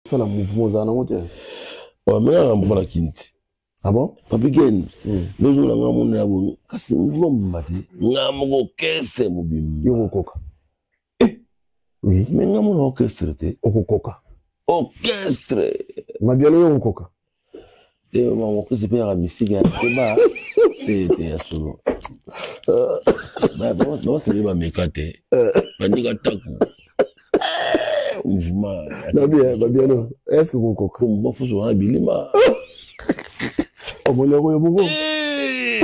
Sala mouvement ozala nango te. Mais nga mouvement na kini te. Ah bon? Papi Ken, nozonga nga mona ya boye kasi mouvement mobimba te, nga moko orchestre mobimba. Yo okokoka? Eh! Oui. Mais nga mona orchestre te. Okokoka. Orchestre. Mabialo yo okokoka. Te ma orchestre pe yaka misika ya keba te te ya solo. Ba bameka te. Baninga taku. Mouvement. Nabi Mabialo, est-ce que okokoka? Mouvement fuso wana bilima. Omoni yango yo moko.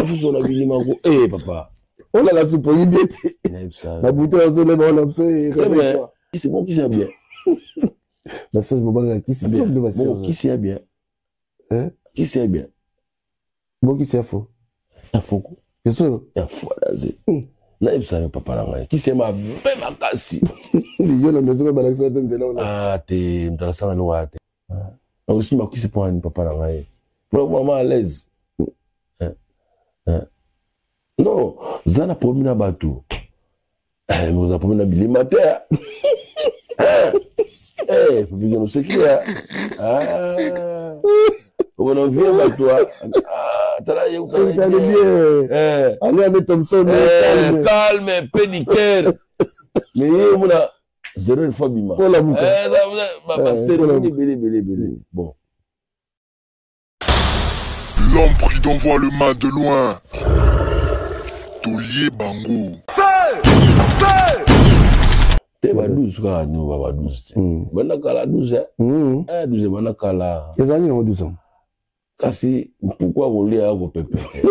Fuso na bilima ko eh papa. Olala supu oyebi ete. Na butu ozoleba ola biso. Kisi bon kisi ya bien. Ba Serge bobanga kisi te nde ba Serge. Kisi ya bien. Hein? Kisi ya bien. Bon kisi ya faux. Ya faux. Ya solo. Ya faux naze. Nayebisa yo papa na ngai kisi ya mabe makasi. Yo na maison mpe balakisa te nzela wana. Ah te moto alasanga eloko ya te. Nakosimba kisi mpo nani papa na ngai. Mpona mama à l'aise. Non, za na problème na bato. Eh, mais oza problème na bilima te. Eh, public no seki ya. Ah. Omona vie bato ah, tala ye tala bien. Eh. Allez allez Thompson, eh, calme, pédicure. Mais ye mona zéro une fois bima. Olamuka. Eh, ba ba cérémonie ebele ebele ebele. Bon. L'homme prudent voit le mal de loin. Tolie bango. Te ba 12 kaka nio ba ba 12 te. Banda kala 12 eh. Eh 12 banda kala. Ezali nango 12 ans. Kasi pourquoi kolia ya kopepe te?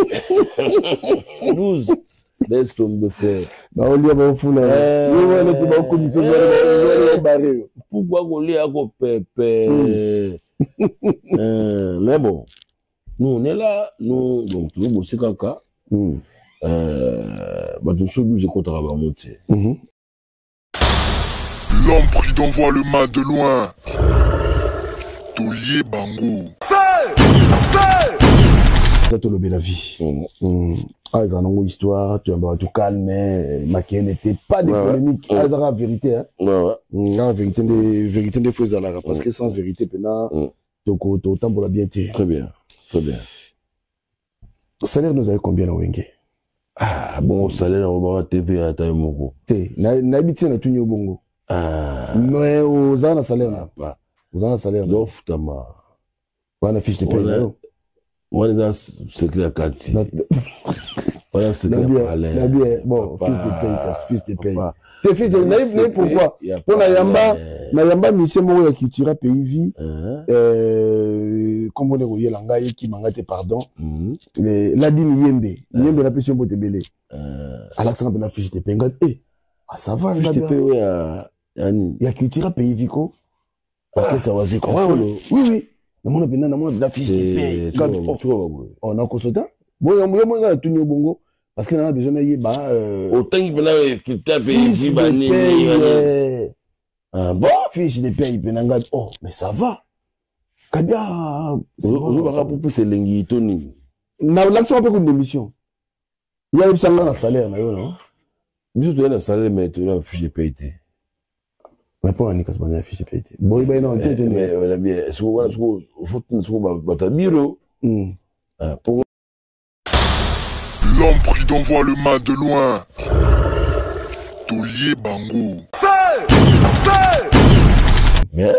12 laisse tomber frère. Baolia baofula. Yo wana ti baokomisa bare yo. Pourquoi kolia ya kopepe? Mais bon, nous on est là, nous donc tozo bosser kaka. Bato mosusu 12 ekotaka bango te. L'homme prudent voit le mal de loin. Tolie bango. Eza tolobela vie. Ah, ezala nango histoire, toyamba bato calme, makele te, pas de polémique. Ah, ezalaka vérité, hein. Ah, vérité nde vérité nde faut ezalaka parce que sans vérité pena toko totambola bien te. Très bien. Très bien. Salaire nous avait combien na Wenge? Ah, bon salaire na ba TV ata yo moko. Te, na nayebi te na tuni yo bongo. Ah. Mais oza na salaire na. Pas. Oza na salaire na. Donc futama. Wana fiche de paye na yo. Wana eza secret ya kati. Wana secret ya palais. Na bien, bon, Papa. fiche de paye, kasi fiche de paye. Papa. Te fiche de nayebi nayebi pourquoi? Ya Mpo na yamba palais. na yamba mission moko ya Cultura Pays Vie. Hein? Kombo nde koyela ngai ekima ngai te pardon. Ladi Miyembe, Miyembe napesi yo mbote ebele. Alakisanga mpe na fiche de paye ngai eh ah ça va Fiche ngai de bien. paye oyo ya ya nini? Ya Cultura Pays Vie ko. Orchestre ya Wazekwa. Ouais, ouais. Oui oui. Namona mpenza namona mpenza fiche de paye. Eh, Ngai, oh, tuka baboye. oh nakosota. Bon yo yo ngai natuni yo bongo parce que nana besoin nayeba Otangi mpena Cultura Pays fiche Vie de banini paye. banini. Ah bon? Fiche de paye mpe na ngai oh mais ça va. Kabia c'est bon. Ozobaka po pesa elengi to nini? Na lakisaka mpe kutu d'émission. Ya yebisa nga na salaire na yo non? Biso toya na salaire mais toya na fiche de paye te. Mais mpo na nini kasi baza na fiche de paye te? Boye baye na te te. Mais on a bien siko wana siko faut tuna siko bato ya bureau. Ah, pour L'homme prudent voit le mal de loin. Tolie bango. Mais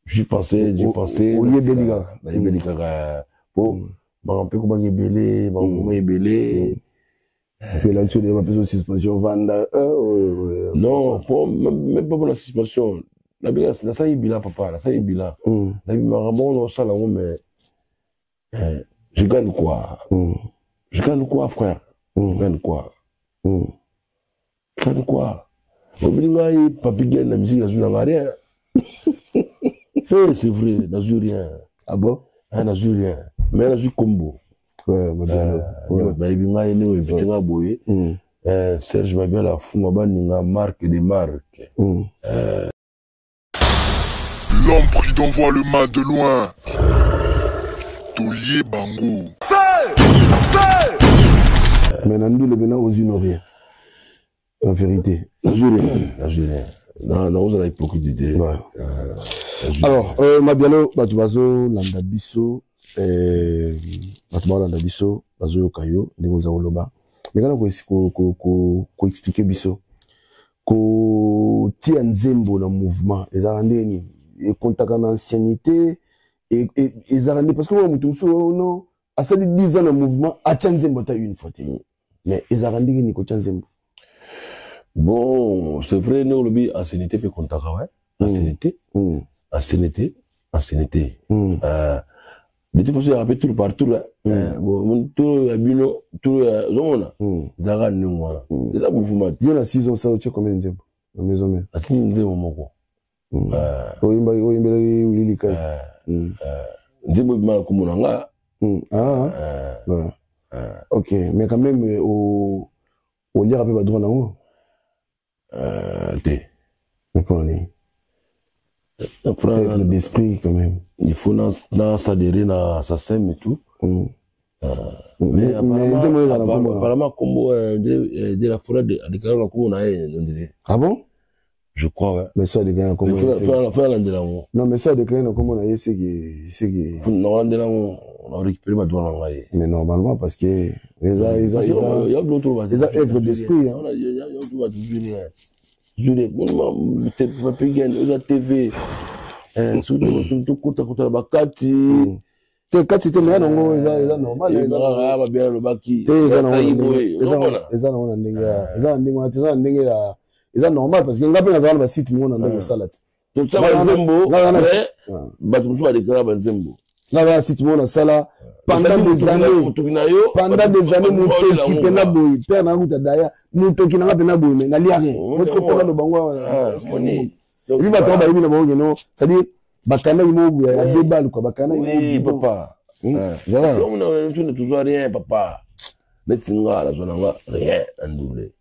je pensais, je pensais oyebeli kaka. Nayebeli kaka po makambo mpe komaki ebele, makambo komaki ebele. Mpe la ntiode bapesa suspension vanda. Non, po même pas mpona suspension. Nabi nasali bilan papa, nasali bilan. Nabi makambo ngo nasala yango mais je gagne quoi? Je gagne quoi frère? Je gagne quoi? Je gagne quoi? Obili ngai papi gagne na musique nazwi nanga rien. Eh, c'est vrai, nazwi rien. Ah bon? Ah, nazwi rien. Mais nazwi kombo. Ouais, Mabialo. Ouais. Bayebi ngai nde oinvite ngai boye. Serge Mabiala afunga baninga marque de marque. L'homme prudent voit le mal de loin. Tolie bango. Mais na ndule bena ozwi no rien. En vérité. Nazwi rien, nazwi rien. Na nakozala hypocrite te. Ouais. Alors, euh, Mabialo, bato bazolanda biso, euh, bato bazolanda biso, bazoyoka yo ndenge oza koloba. Mais kana ko expliquer biso kotia nzembo na mouvement ezalaka ndenge nini? Ekontaka na ancienneté, ezalaka nde parce que moto mosusu no asali 10 ans na mouvement, atia nzembo ata une fois te. Mais ezalaka ndenge nini kotia nzembo? Bon, c'est vrai, ndenge olobi, ancienneté mpe kontaka, ouais, ancienneté, ancienneté, ancienneté. De toute façon, yaka mpe tour par tour. Bon, tour ya bino, tour ya ozomona, ezalaka ndenge wana, eza mouvement. Yo na 6 ans osala, otie combien nzembo na Maison Mère? Atindi nzembo moko. Oyembelaki Willy Likai. Nzembo ebima na kombo na nga. Ah, ouais. Ok, mais quand même oliaka mpe badroit nango? Te. Mais mpo nini? Œuvre d'esprit quand même. Il faut na s'adhérer na SACEM et tout. Mais nzembo ezala na kombo? Apparemment kombo de la forêt adéclaré na kombo na ye, on dirait. Ah bon? Je crois, ouais. Mais so adéclaré na kombo? Faut alandela yango. Non, mais so adéclaré na kombo na ye, c'est que Nakolandela yango, na récupérer badroit na ngai. Mais normalement, parce que eza œuvre d'esprit. Oza TV, soki tokotakota na bakati. Te, kati te, mais yango eza normal. Babia alobaki. Te, eza nango na ndenge, eza na ndenge wana te, eza na ndenge ya, eza normal, parce que nga mpe nazala na basite moko na ndenge osala te. Totia banzembo, bato mosusu badéclarer banzembo. Nga na site moko nasala pendant des années, pendant des années, motoki mpena boye, père nanga kuta daya motoki nanga mpena boye, mais nalia rien, parce que mpona lobango et puis bato bayebi na bango que non, c'est-à-dire bakandaki moko ya deux balles quoi, bakandaki. Moko papa, voilà. Tozwa rien, papa. Neti nga nazwa nanga rien na ndule.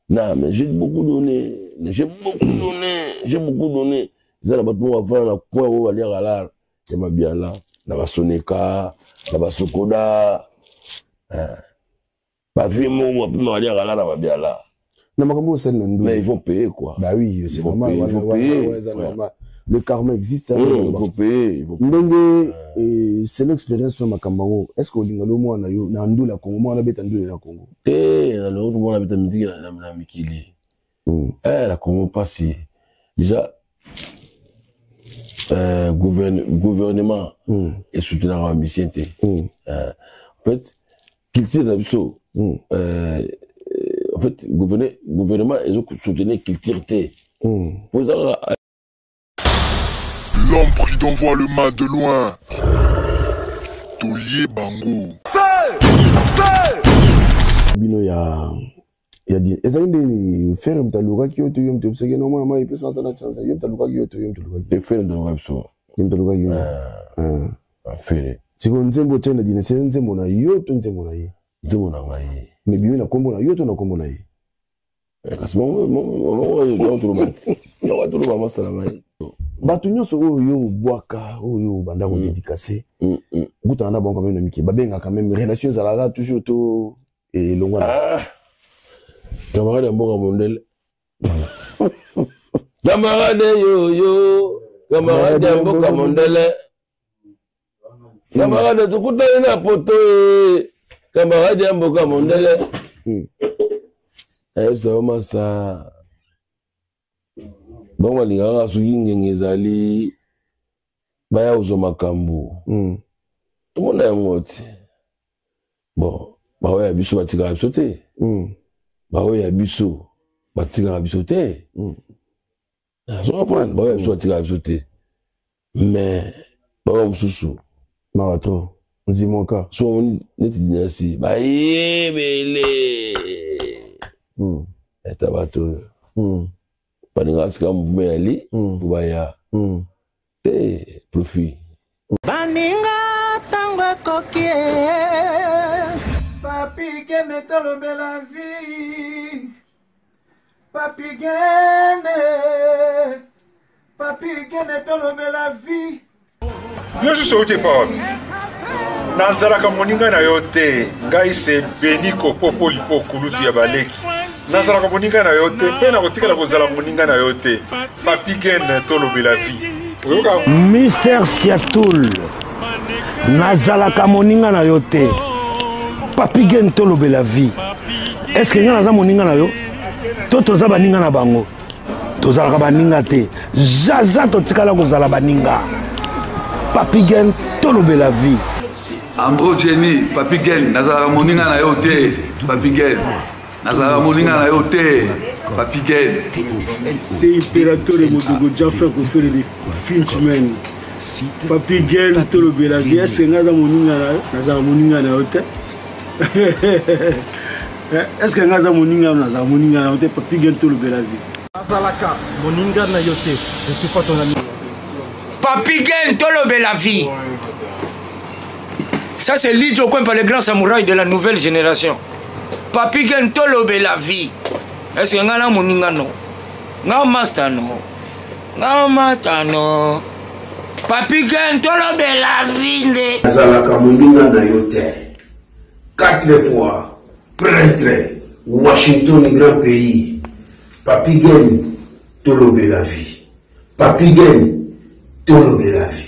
Non, mais j'ai beaucoup donné, j'ai beaucoup donné, j'ai beaucoup donné. Eza na bato moko bafanda na coin oyo baliaka lar ya Mabiala na basoneka na basokoda, bavie moko bapema baliaka lar na Mabiala. Na makambo osali na ndule. Mais ils vont payer quoi. Bah oui, c'est normal, il faut payer. Ouais, c'est normal, le karma existe. Il faut payer. Ndenge c'est l'expérience sur makambo yango, est ce que olinga no mwana yo na ndule ya Congo, mwana abeta ndule na Congo? Te, nalinga mwana abeta miziki na mikili. Na Congo mpasi déjà. Gouvernement esoutenaka bamusicien te. En fait, culture na biso, en fait, gouvernement ezosoutenir culture te po ezalaka. L'homme prudent voit le mal de loin. Taulier Bango. Bino ya di ezalaki ndenge nini? Ferre moto alukaki yo to yo moto oyebisaki no mwana mai epesa ata na chance? Yo moto alukaki yo to yo moto alukaki? Ferre moto alukaki biso. Yo moto alukaki yo? Ferre. Sikoyo nzembo otyai na dynastie, eza nzembo na yo to nzembo na ye? Nzembo na ngai. Mais bimi na nkombo na yo to na nkombo na ye? Kasi toloba masala ngai. Bato nyonso oyo yo obwaka, oyo obanda kodédicacer, okutana na bango quand même na mikili, babengaka même, relation ezalaka toujours to elongwa? Camarade ya mboka mondele, camarade yoyo, camarade ya mboka mondele, camarade tokutani na poto e, camarade ya mboka mondele, ayebisa yo masa bango balingaka soki ngenge ezali baya kozwa makambo. Tomona yango ti bon, baoyo ya biso batikaka biso te, baoyo ya biso batikaka biso te. Ozocomprendre, baoyo ya biso batikaka biso te, mais baoyo mosusu. Mawa trop, nzimoka. So neti dynastie bayebele eta bato oyo balingaka sika mouvement ya li po baya te profit. Baninga, ntango ekoki. Papi Gene, tolobela vie. Papi Gene, Papi Gene, tolobela vie. Yo susu outi epa wapi? Nazalaka moninga na yo te. Ngai se Beni Kopopo Lipo, kulutu ya baleki. Nazalaka moninga na yo te mpe nakotikala kozala moninga na yo te. Papi Gen tolobela vie. Oyoka Mister Siatul, nazalaka moninga na yo te. Papi Gen tolobela vie. Est-ce que nga naza moninga na yo? To toza baninga na bango? Tozalaka baninga te. Zaza totikala kozala baninga. Papi Gen tolobela vie. Ambro Jenny, Papi Gen, nazalaka moninga na yo te. Papi Gen, nazalaka moninga na yo te. Papi Gen. C'est Imperatore Modogo Jaffa Kofere de Finchman. Papi Gen tolobela vie, est-ce que nga moninga na yo? Nazalaka moninga na yo te. Est-ce que nga za moninga na za moninga na yo te? Papi Gen tolobela vie. Nazalaka moninga na yo te. Je suis pas ton ami. Papi Gen tolobela vie. Ça c'est Lidjo Kwempa, le grand samouraï de la nouvelle génération. Papi Gen tolobela vie. Est-ce que nga na moninga no? Nga master no? Nga master no? Papi Gen tolobela vie nde. Nazalaka moninga na yo te. 4 fois prêtre Washington grand pays. Papi Gen tolobela vie. Papi Gen tolobela vie.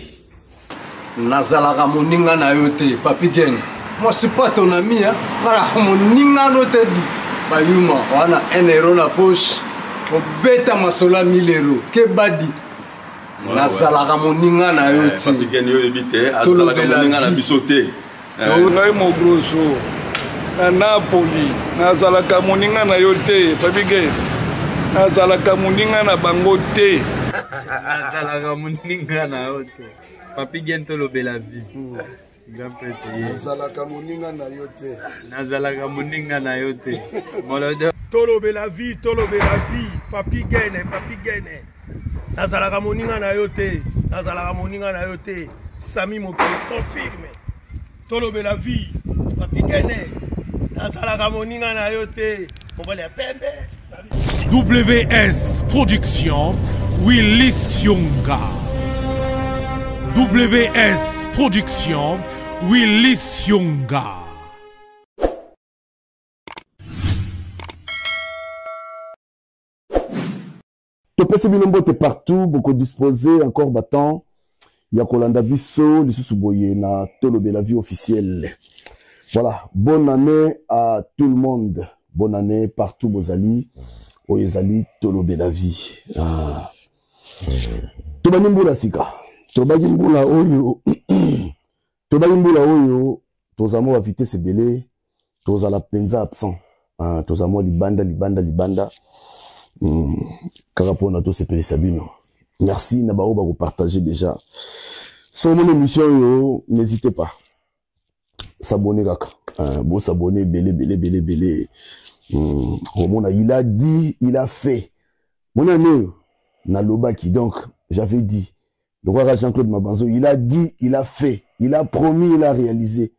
Nazalaka moninga na yo te, Papi Gen. Moi, je suis pas ton ami, hein. Nazalaka moninga no te di. Bayuma, wana 1 euro na poche. Obeta masolo ya 1000 euros. Ke badi. Nazalaka moninga na yo te. Papi Gen, yo yebi te, azalaka moninga na biso te. Ngai mogroso na Napoli, nazalaka moninga na yo te, Papi Gen. Nazalaka moninga na bango te. Nazalaka moninga na yo te. Papi Gen tolobela vie. Grand prêtre ye. Nazalaka moninga na yo te. Nazalaka moninga na yo te. Molodo. Tolobela vie, tolobela vie. Papi Gen, Papi Gen. Nazalaka moninga na yo te. Nazalaka moninga na yo te. Sami Mokili confirme. Tolobela vie. Papi Gen. Nazalaka moninga na yo te. Mobali ya pembe. WS Production, Willy Sionga. WS Production, Willy Sionga. Topesi bino mbote partout, boko disposer encore battant ya kolanda biso lisusu boye na Tolobela vie officielle. Voilà, bonne année à tout le monde. Bonne année partout bozali. Oyo ezali Tolobela vie. Ah. Tobandi mbula sika. Tobaki mbula oyo. Tobaki mbula oyo tozala mwa ba vitesse ebele, tozala penza absent. Ah, tozala mwa libanda, libanda, libanda. Kaka pona tosepelisa bino. Merci na bao bako partager déjà. Sur mon émission yo, n'hésitez pas. S'abonner kaka. Ah, bo s'abonner belé belé belé belé. Omona, il a dit, il a fait. Mon ami, na lobaki donc j'avais dit. Le roi Jean-Claude Mabanzo, il a dit, il a fait, il a promis, il a réalisé.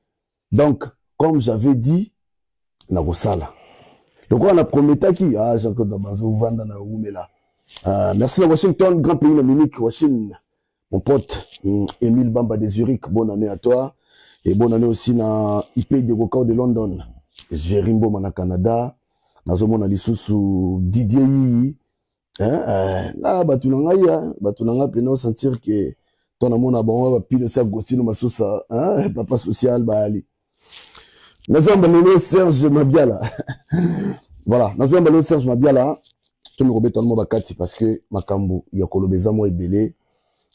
Donc, comme j'avais dit, na kosala. Le roi na prometaki, ah Jean-Claude Mabanzo, Vanda na Oumela. Ah, merci na Washington, grand pays na Munich, Washington. Mon pote, Émile Bamba de Zurich, bonne année à toi. Et bonne année aussi na IP de Gokao de London. Jérim Boma na Canada. Nazomona lisusu Didier Yiyi. Hein ah, batu na ngai, hein, batu na ngai pena sentir que ton amona bango ba pile sa Agostino Masusa, hein, papa social ba ali. Nazamba lelo Serge Mabiala. Voilà, nazamba lelo Serge Mabiala. To mi kobeta mo bakati parce que makambo ya kolobeza mo ebele.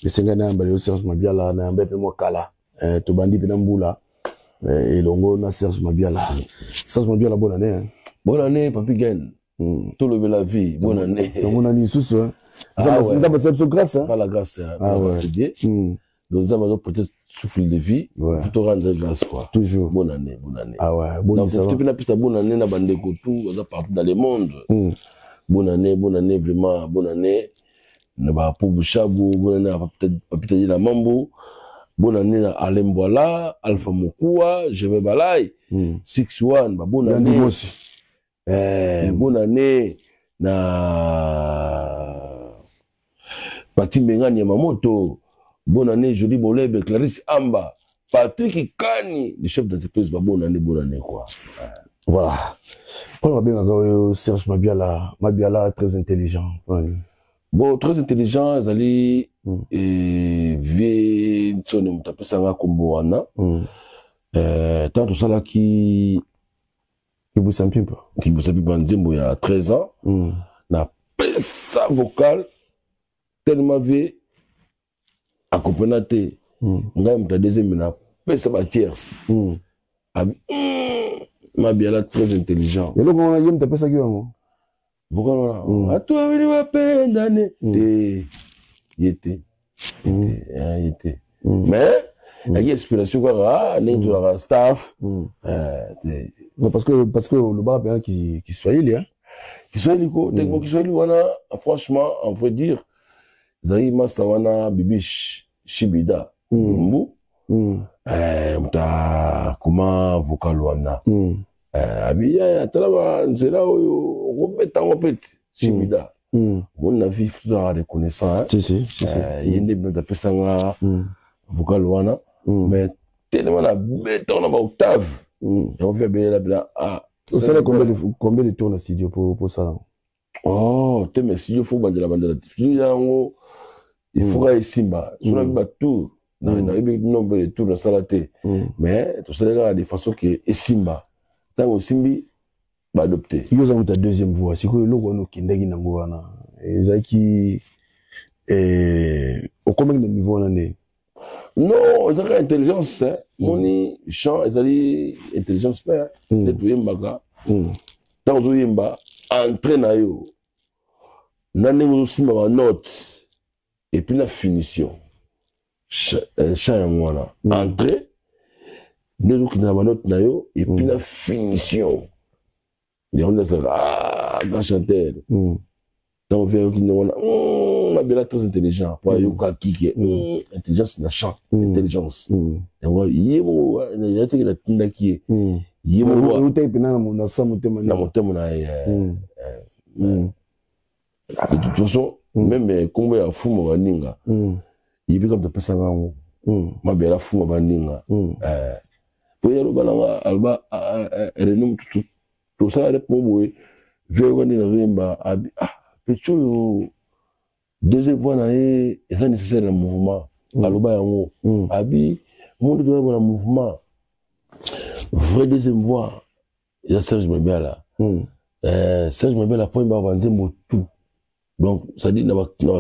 Esenga na yamba lelo Serge Mabiala na yamba pe mo kala. To bandi pe na mbula. Elongo na Serge Mabiala. Serge Mabiala, bonne année, hein. Bonne année Papi Gen. Tolobela vie, bonne année. Tomona lisusu, hein. Ah Nzambe ouais. Nzambe asala biso grâce, hein. Par la grâce, hein. Ah Par la ouais. grâce de Dieu. Donc, Nzambe azo peut-être souffle de vie. Ouais. Faut te rendre grâce, quoi. Toujours. Bonne année, bonne année. Ah ouais, bonne Donc, ça va. tu peux la bonne année, na bande tout, on a partout dans le monde. Bonne année, bonne année, vraiment, bonne année. Na ba Poubou Chabou, bonne année à Papi Tadji na Mambo. Bonne année na Alain Boila, Alpha Mokua, Jeme Balai, 6-1, ba bonne Yandi année. Mossi. Bonne année na Pati Mengani Yamamoto. Bonne année Jolie Bolebe, Clarisse Amba, Patrick Kani, le chef d'entreprise, ba bonne année, bonne année quoi. Voilà. Oyo babengaka oyo Serge Mabiala, Mabiala très intelligent. Bon, très intelligent ezali eh, vie Nsone moto apesanga nkombo wana. Eh, ntango tosalaki Kibusa Mpimpa, Kibusa Mpimpa nzembo ya 13 ans, napesa vocal tellement vie akomprena te. Ngai moto ya deuxième napesa ba tierce. Abi Mabiala très intelligent. Eloko wana ye moto apesaki yango. Vocal wana atu wawili wapendane te, ye te, ye te, mais ayaki inspiration kaka ndenge tolaka staff te. Non, parce que olobaka mpenza Kiswahili, hein? Kiswahili ko te, Kiswahili wana, franchement, en vrai dire, ezalaki masta wana Bibi Shibida Mbu moto akoma vocal wana. Abi yaya, tala banzela oyo okobeta yango mpe ti Shibida omoni na vie tozalaka reconnaissant. Ye nde moto apesanga vocal wana, mais tellement nabeta wana baoctave yango mpe abelela bela. Osala combien de tour na studio po osala yango? Oh te, mais studio faut bandela bandela studio yango, il faut kaka esimba. So nayebi batour, nayebi nombre de tour nasala te, mais tosali kaka de façon ke esimba. Ntango esimbi, baadopte. Yo oza moto ya deuxième voix. Sikoyo eloko wana okendaki nango wana ezalaki, okomaki na niveau wana nde? Non, eza kaka intelligence. Moni chant ezali intelligence mpe nde toyembaka. Ntango ozoyemba, entrée na yo na ndenge ozosimba banote et puis na finition, chant yango wana, entrée nde ozokende na banote na yo et puis na finition yango nde azalaka grand chanteur. Ntango vi ayoki ndenge wana, Mabiala très intelligent, po ayokaki ke intelligence na chant, intelligence yango ye moko ya teke natindaki ye, ye moko. Eutaki mpena na sa motema? Na motema na ye. De toute façon, même nkombo ya Fuma Baninga, yebi kaka moto apesanga yango, Mabiala Fuma Baninga, po ye aloba nanga, aloba Reno motutu tosala rep mo boye, vie oyoka nde nazoyemba, abi ah, petit oyo deuxième voix na ye eza nécessaire na mouvement. Aloba yango, abi monde toyeba na mouvement, vrai deuxième voix eza Serge Mabiala. Serge Mabiala fo yembaka banzembo tout, donc c'est-à-dire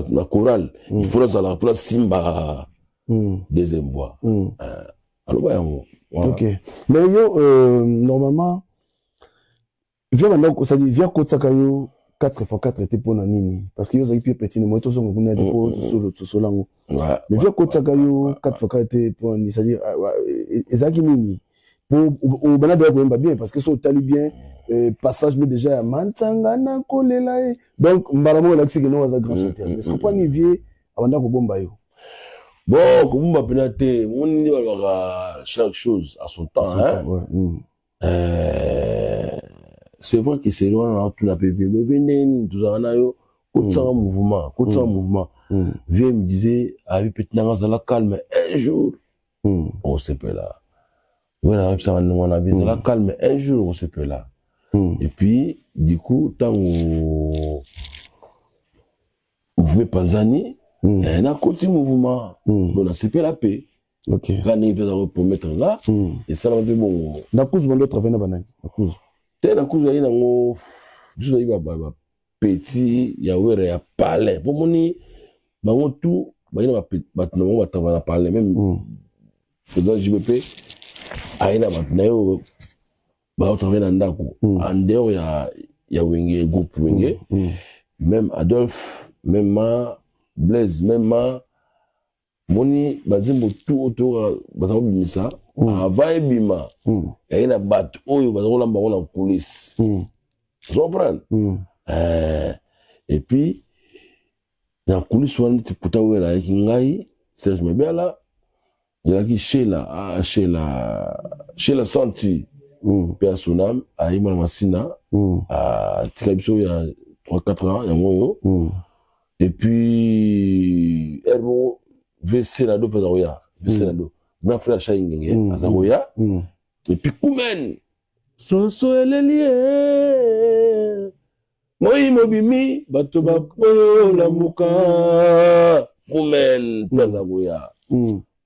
na chorale il faut nazalaka mpona simba deuxième voix. Aloba yango. Ok, mais yo normalement via banda, c'est-à-dire via kotiaka yo 4 x 4 te, mpo na nini? Parce que yo ozalaki pire petit moi, tozonga kuna te mpo tosola yango, mais via kotiaka yo 4 x 4 te, mpo na nini? C'est-à-dire ezalaki nini po obanda deya koyemba bien? Parce que so otali bien, passage no déjà ya mantsanga na kolela ye, donc mbala moko elakisi ke no aza grand chanteur. Est ce que mpo ani vie abanda kobomba yo? Bon, kobomba mpena te. Moni nde balobaka, chaque chose à son temps, hein? Ouais. C'est vrai que c'est wana natuna mpe vie, mais vie ndenge nini tozalaka na yo, kotisanga mouvement, kotisanga mouvement. Vie me disait, abi petit nanga, azala calme, un jour okosepela. Wena ayebisanga ndenge wana, abi ezala calme, un jour okosepela. Et puis du coup, ntango mouvement epanzani, nakoti mouvement, bon, nasepela mpe kaka ndenge mpe aza kopromettre nga, esalama mpe bongo. Na kuzu bando travaille na banani na kuzu? Te, na kuzu ayi nango, biso toyi bapetit ya Wera ya palais, mpo moni bango tout bayi na bato na bango batravaille na palais. Même président JB mpe aye na bato na ye oyo baotravaille na ndako en dehors ya Wenge, groupe Wenge. Même Adolphe, même ma Blaise, même ma moni banzembo tout oyo toyoka baza kobimisa, avant ebima, yaye na bato oyo baza kolamba yango na coulisse. Ozo comprendre? Et puis na coulisse wana neti puta Wera ayaki, ngai Serge Mabiala ezalaki Shela, ah, Shela, Shela Santi mpe ya Sonam ayi mwana Masina, atika biso ya 3 4 ans yango oyo. Et puis heure moko VC Nado mpe aza koya, VC Nado, grand frère Shai Ngenge, aza koya. Et puis Kumen. Soso eleli ye moi mobimi bato bakoyo lamuka kumen mpe aza koya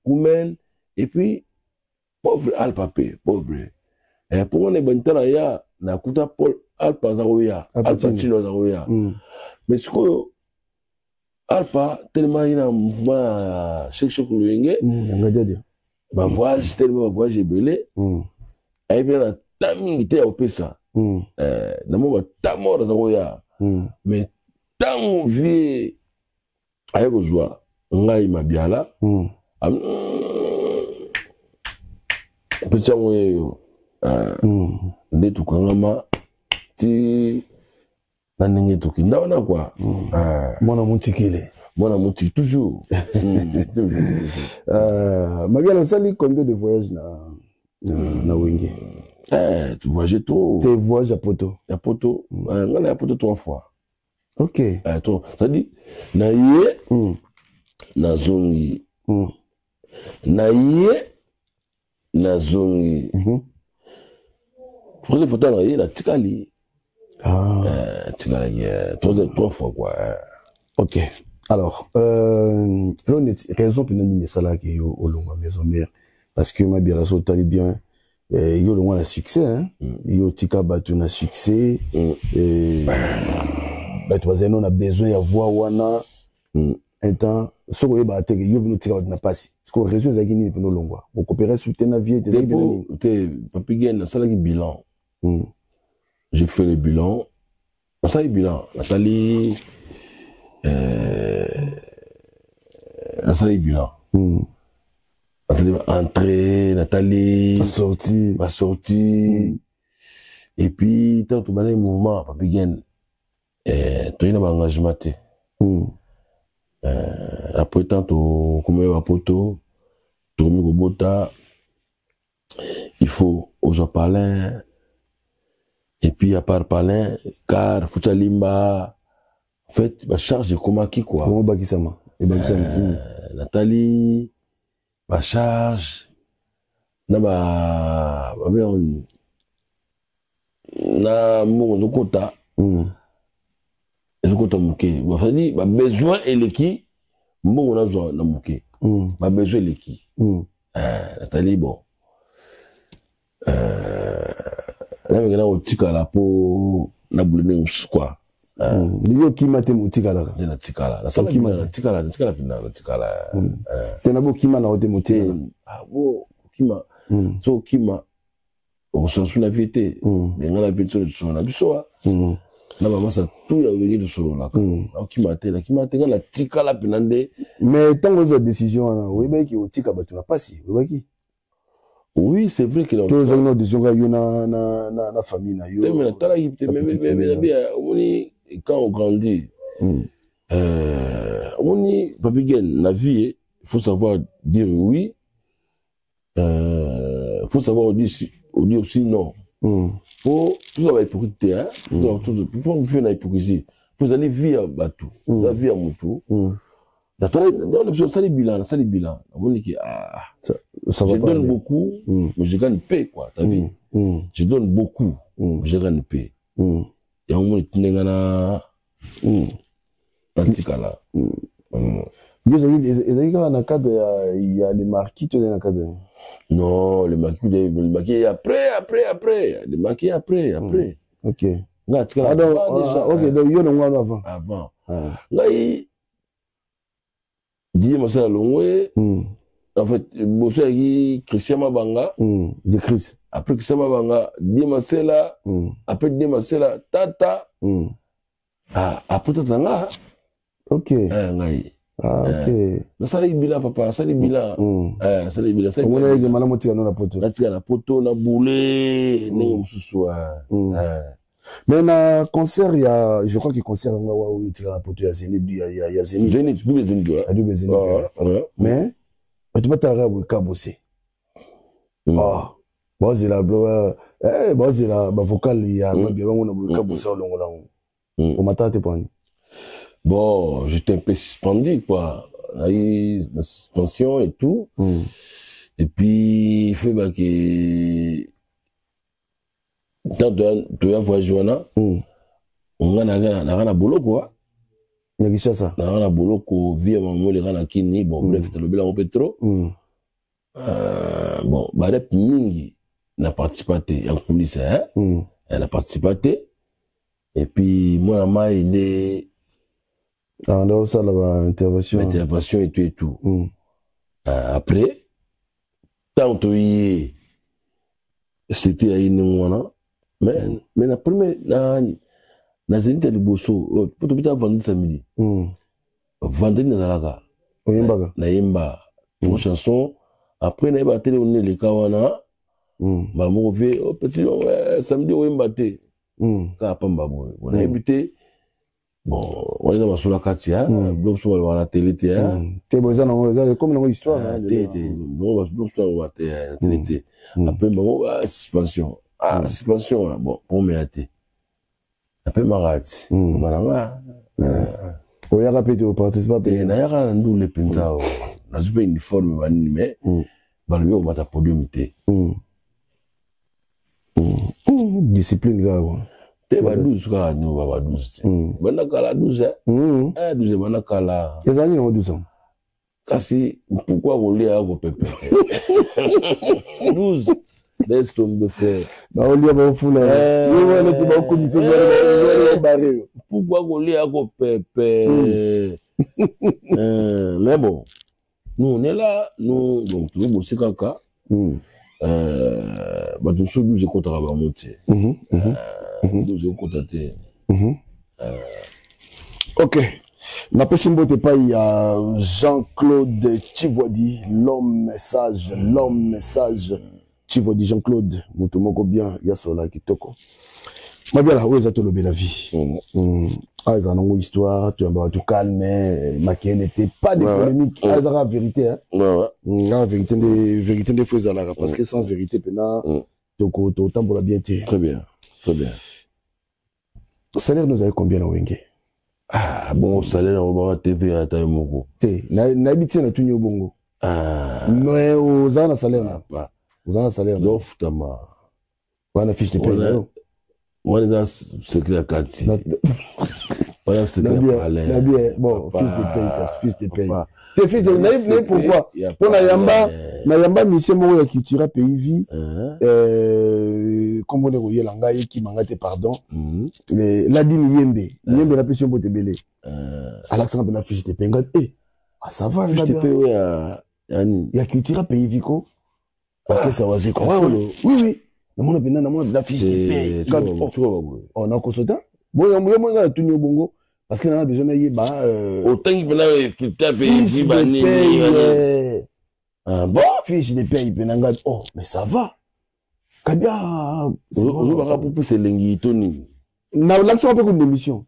kumen. Et puis pauvre Alpa mpe pauvre mpo wana ebandi tala ya nakuta Paul Alpa aza koya, Alpa Chino aza koya. Mais sikoyo Alpa telemaki na mouvement ya Shek Shek Loyenge, bavoyage telema, bavoyage ebele. Ayebi na ta mingi te ya kopesa na mo bata moko aza koya. Mais ntango vie aye kozwa ngai Mabiala, peti yango yeyo nde tokangama ti na ndenge tokenda wana kua. Mwana motikele. Mwana motiki toujours. Toujours. Mabiala, osali combien de voyages na Wenge? Tu voyages trop. Te, voyage ya poto. Ya poto, ngai na ya poto trois fois. Trop, c'est-à-dire na ye nazongi, na ye nazongi. Troisième fois na ye natikali. Tikalaki troisième trois fois quoi. Ok, alors elo neti raison mpena nini esalaki yo olongwa Maison Mère? Parce que Mabiala, so otali bien, yo olongwa na succès, hein? Yo otika bato na succès. Bato bazali no na besoin ya voix wana. Un temps soki oyebaka te yo bino otika bato na mpasi, parce que raison ezalaki nini mpena olongwa? Okopere su te na vie te, ezalaki mpena nini? Te, Papi Gen, nasalaki bilan. J'ai fait le bilan, nasali bilan, nasali nasali bilan. Natali baentrée, natali basortie. Basortie. Et puis ntango tobandaki mouvement, Papi Gen, toyi na baengagement te. Après tant tokomi bapoto, tokomi kobota, il faut ozwa palin, et puis à part palin, car futa limba, en fait bacharge ekomaki quoi. Comment bakisama, ebakisama. Natali bacharge na ba babenga na mbongo ezokota, ezokota moke. C'est-à-dire babesoin eleki mbongo nazwa na moke. Babesoin eleki. Natali bon, nameke na kotikala mpo na bule ndenge mosusu quoi. Ndenge okima te, motikalaka. Nde natikala, natikala, natikala mpena, natikala. Te, na bokima na yo te, motikala. Bo okima, so okima okosola su na vie te. Me ngai na vie so tosolola na biso wa na bamasa tu ya Wenge, tosololaka. Nakokima te, nakima te, ngai natikala mpena nde. Mais ntango ozwa décision wana, oyebaki otika bato na pasi? Oyebaki? Oui, c'est vrai que to ozwaki na décision kaka yo na famille na yo? Te, mais natalaki te. Mais omoni, quand on grandit, omoni Papi Gen, na vie il faut savoir dire oui, faut savoir dire, dire aussi non. Po tozala bahypocrite te, po vie na hypocrisie, po ezali vie ya bato, eza vie ya motu. Nasali bilan, nasali bilan, namoni ke ah, je donne beaucoup, mais je gagne peu quoi. Ta vie, je donne beaucoup, mais je gagne peu. Yango moni etindenga na natikala. Yo ezalaki kaka na cadre ya le marquis to ezali na cadre? Non, le marquis, le marquis après, après, après le marquis, après, après. Ok. Nga atikala. Ah, donc, ah, ok, donc yo nango wana avant. Avant ngai Didier Masala Longwe. En fait boso yaki Christian Mabanga. De Chris. Après Christian Mabanga, Didier Masela. Après Didier Masela, Tata. Ah, après Tata nga. Ok. Ngai. Ah, ok. Nasalaki bilan, papa, nasali bilan. Nasali bilan. Omonaki malamu otika no na poto. Natika na poto na bule ndenge mosusu. Mais na concert ya, je crois que concert yango wa oyo etika na poto ya Zénith, ya Zénith. Zénith, double Zénith, ouais. Ya double Zénith. Mais bato batalaka boye Kabose. Ah, bazela bazela bavocal ya Mabia bango na boye Kabose olongola yango. Omata te pwani? Bon, j'étais un peu suspendu, quoi. La suspension et tout. Et puis, il fait bah, que Ntango toya voyage wana, nga naka na boloko. Na Kinshasa. Naka na boloko, vie ya mama eleka na Kini. Bon, bref, tolobeli yango mpe trop. Bon, barep mingi na participa te ya nkulisa, eh? Na participa te. Et puis mwana mai nde Nde osala ba intervention. Intervention et tout et tout. Après, ntango toye, c'était ya ye ndenge wana. Mais na premier na Zénith ya liboso, po tobeta vendredi, samedi, vendredi nazalaka. Oyembaka? Nayemba trois chansons. Après nayeba tele oni eleka wana, bamoko vie, oh, petit, samedi oyemba te, kaka pamba boye. Bon, nayebi te. Bon, wana eza masolo kati ya biloko mosusu balobaka na tele te. Te, bo eza nango, eza ekomi nango histoire. Te te, biloko mosusu balobaka te na tele te. Après bango, suspension, ah, suspension. Bon, pomeya te, apemaka ti balanga. Oyaka mpe te, oparticipa mpe? Nayaka na ndule mpenza, o nazwi mpe uniforme banini, mais balobi komata podium te. Discipline kaka kwa. Te, ba 12 kaka, no, ba 12 te, banda kala 12, eh, 12 banda kala. Ezalaki nango 12 ans. Kasi mpuku akolia ya kopepe 12, laisse tomber, frère. Baolia, baofula yo wana neti baokomisa bare yo. Mpuku akolia ya kopepe. Mais bon, nous on est là, nous, donc tozobose kaka. Bato mosusu 12 ekɔtaka bango te, 12 ekɔta te. Ok, napesi mbote epai ya Jean-Claude Chivwadi, l'homme sage, l'homme sage Chivwadi Jean-Claude, moto moko bien ya sola kitoko. Mabiala oyo eza Tolobela vie. Awa ezala nango histoire, toyamba bato calme, makele te, pas de polémique. Awa ezaka vérité. Awa vérité nde, vérité nde fo ezalaka, parce que sans vérité mpena toko totambola bien te. Très bien, très bien. Salaire no ezali combien na Wenge? Ah bon, salaire yango banga TV ata yo moko. Te, nayebi te, natuni yo bongo. Mais ozala na salaire na, ozala na salaire na? Ofutama. Wana fiche de paye na yo? Wana eza secret ya kati, wana secret ya palais. Na bien. Bon, fiche de paye kasi, fiche de paye te, fiche de nayebi pourquoi, mpo na yamba mission moko ya Cultura Pays Vie, kombo nde koyela ngai ekima ngai te, pardon, Ladi Miyembe. Miyembe, napesi yo mbote ebele. Alakisanga mpe na fiche de paye ngai, eh, ah, ça va. Fiche de paye oyo ya nini? Ya Cultura Pays Vie ko, orchestre Wazekwa. Oui oui, namona mpenza, namona mpenza fiche de paye. Oh, nakosota boyo yo mo ngai natuni yo bongo parce que nana besoin nayeba. Otangi mpena Cultura Pays Vie banini? Ah bon, fiche de paye mpe na ngai, oh, mais ça va kabia. Ozobaka po pesa elengi to nini? Nalakisaka mpe kuna émission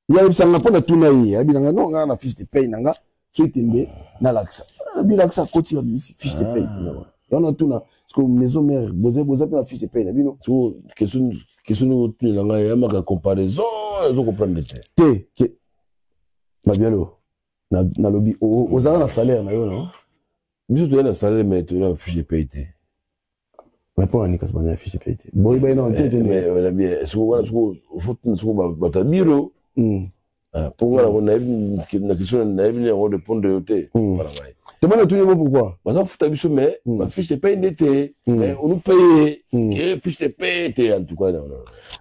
ye ayebisanga mpo na tuna ye, ayebi nanga no ngai na fiche de paye na nga, soki tembe nalakisa bilakisa akoti ya bimisi fiche de paye yango natuna parce que Maison Mère boza mpe na fiche de paye na bino. Question otunela ngai yamaka comparaison, ezo comprendre te. Te ke Mabialo, nalobi ozalaka na salaire na yo, no? Biso toya na salaire, mais toya na fiche de paye te. Mais mpo nani kasi baza na fiche de paye te? Boyi bayi nano te? Te, siko wana siko faut siko bato ya biro, mpo nga nango nayebi na question, nayebi nde yango répondre yo te mpona ngai. Te, bana tuni bo pourquoi. Baza futa biso, mais bafiche de paye nde te, mais on nous paye ke fiche de paye te, en tout cas non.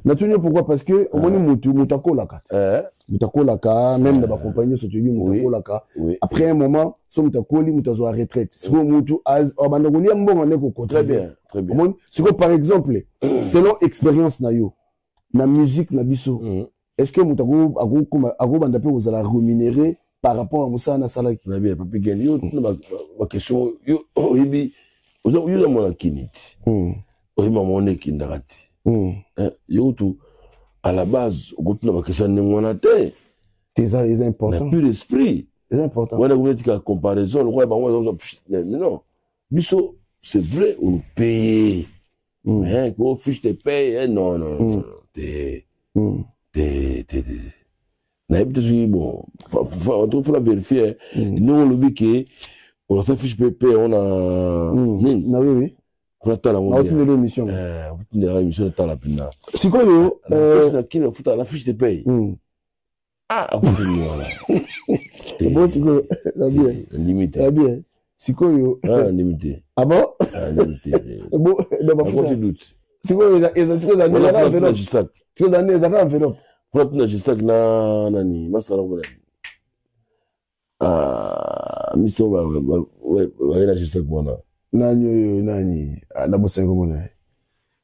Natuni yo pourquoi? Parce que omoni mutu akolaka te, moto akolaka même na bacompagnie nyonso toyebi, moto akolaka. Après un moment, so moto akoli, moto azwa retraite, sikoyo motu abanda kolia mbongo nde kocotiser. Omoni sikoyo, par exemple, selon expérience na yo na musique na biso, est ce que moto akobanda mpe kozala rémunéré par rapport à mosala nasalaki? Na bien, Papi Gen, yo tuna baquestion, yo oyebi, yo oza mwana Kini ti, oyebi mama wana ekendaka te. Yo kutu à la base okotuna baquestion ndenge wana te. Eza important. Na pur esprit. Eza important. Wana ekomi tika comparaison lokola bango. Non, biso c'est vrai, on paye, mais ko fiche de paye, non non, te te te te, nayebi te soki. Bon, faut la vérifier ndenge olobi ke olakisa fiche pe paye ona nini. Na oui. Faut natala yango. Naotindela émission. Eh, otindela émission natala mpenza. Sikoyo na kini ofuta na fiche de paye. Ah, akufeli wana. Bon sikoyo na bien. Ndimi te. Na bien. Sikoyo. Ah, ndimi te. Ah bon? Ah, ndimi te. Bon, donc bafuta. doute. Sikoyo eza eza sikoyo eza eza enveloppe. Sikoyo eza eza enveloppe. Kuna tuna Gisac na nani masala kuna. Ah, miso baye na Gisac wana. Nani oyo nani ah, nabosani komona ye.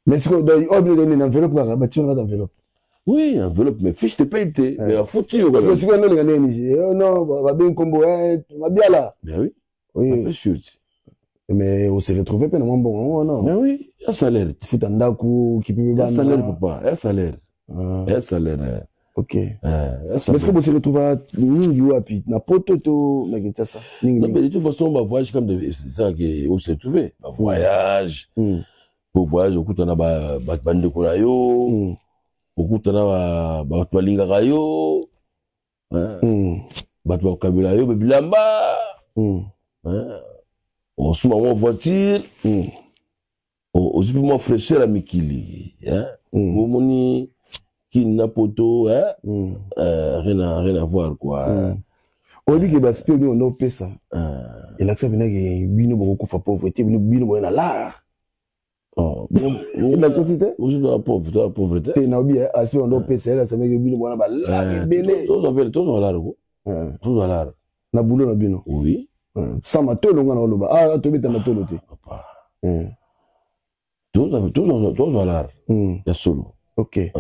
Mais sikoyo donc oyo bino ezali na enveloppe kaka batie na kati enveloppe. Oui, enveloppe, mais fiche de paye te. Mais afuti yo kaka. Sikoyo ndolinga ndenge nini? Eh, non, babengi nkombo eh, Mabiala. Ben oui. Oui. Apesi yo ti. Mais on s'est retrouvé mpe na mwa mbongo yango wana. Mais oui, ya salaire ti. Futa ndako, kipe mpe bana. Ya salaire papa, ya salaire. Ah. Ya salaire. Eh. Ok. Eh, ya salaire. Mais est-ce que vous se retrouve mingi wapi na poto to na Kinshasa? Mingi. Non, mais de toute façon, ba voyage comme de c'est ça que on s'est retrouvé. Ba voyage. Po voyage okutana ba ba bandeko na yo. Okutana ba bato balingaka yo. Bato bakokabela yo bilamba. Osuma mwa voiture. Ozwi mpe mwa fraîcheur ya mikili. Omoni Kin na poto, rien à rien à voir quoi. Oyebi ke baspe bino nde opesa elakisa mpena ke bino bokokufa pauvreté, bino bino boye na lar. Nakosi te. Pauvre pauvreté te, naobi aspect nde opesa elakisa mpena ke bino boye na balar ebele. Tozwa lar ko, tozwa lar na boulot na bino. Oui. Sans matolo nga na oloba ah tobeta matolo te. Papa. Tozwa lar ya solo. Ok.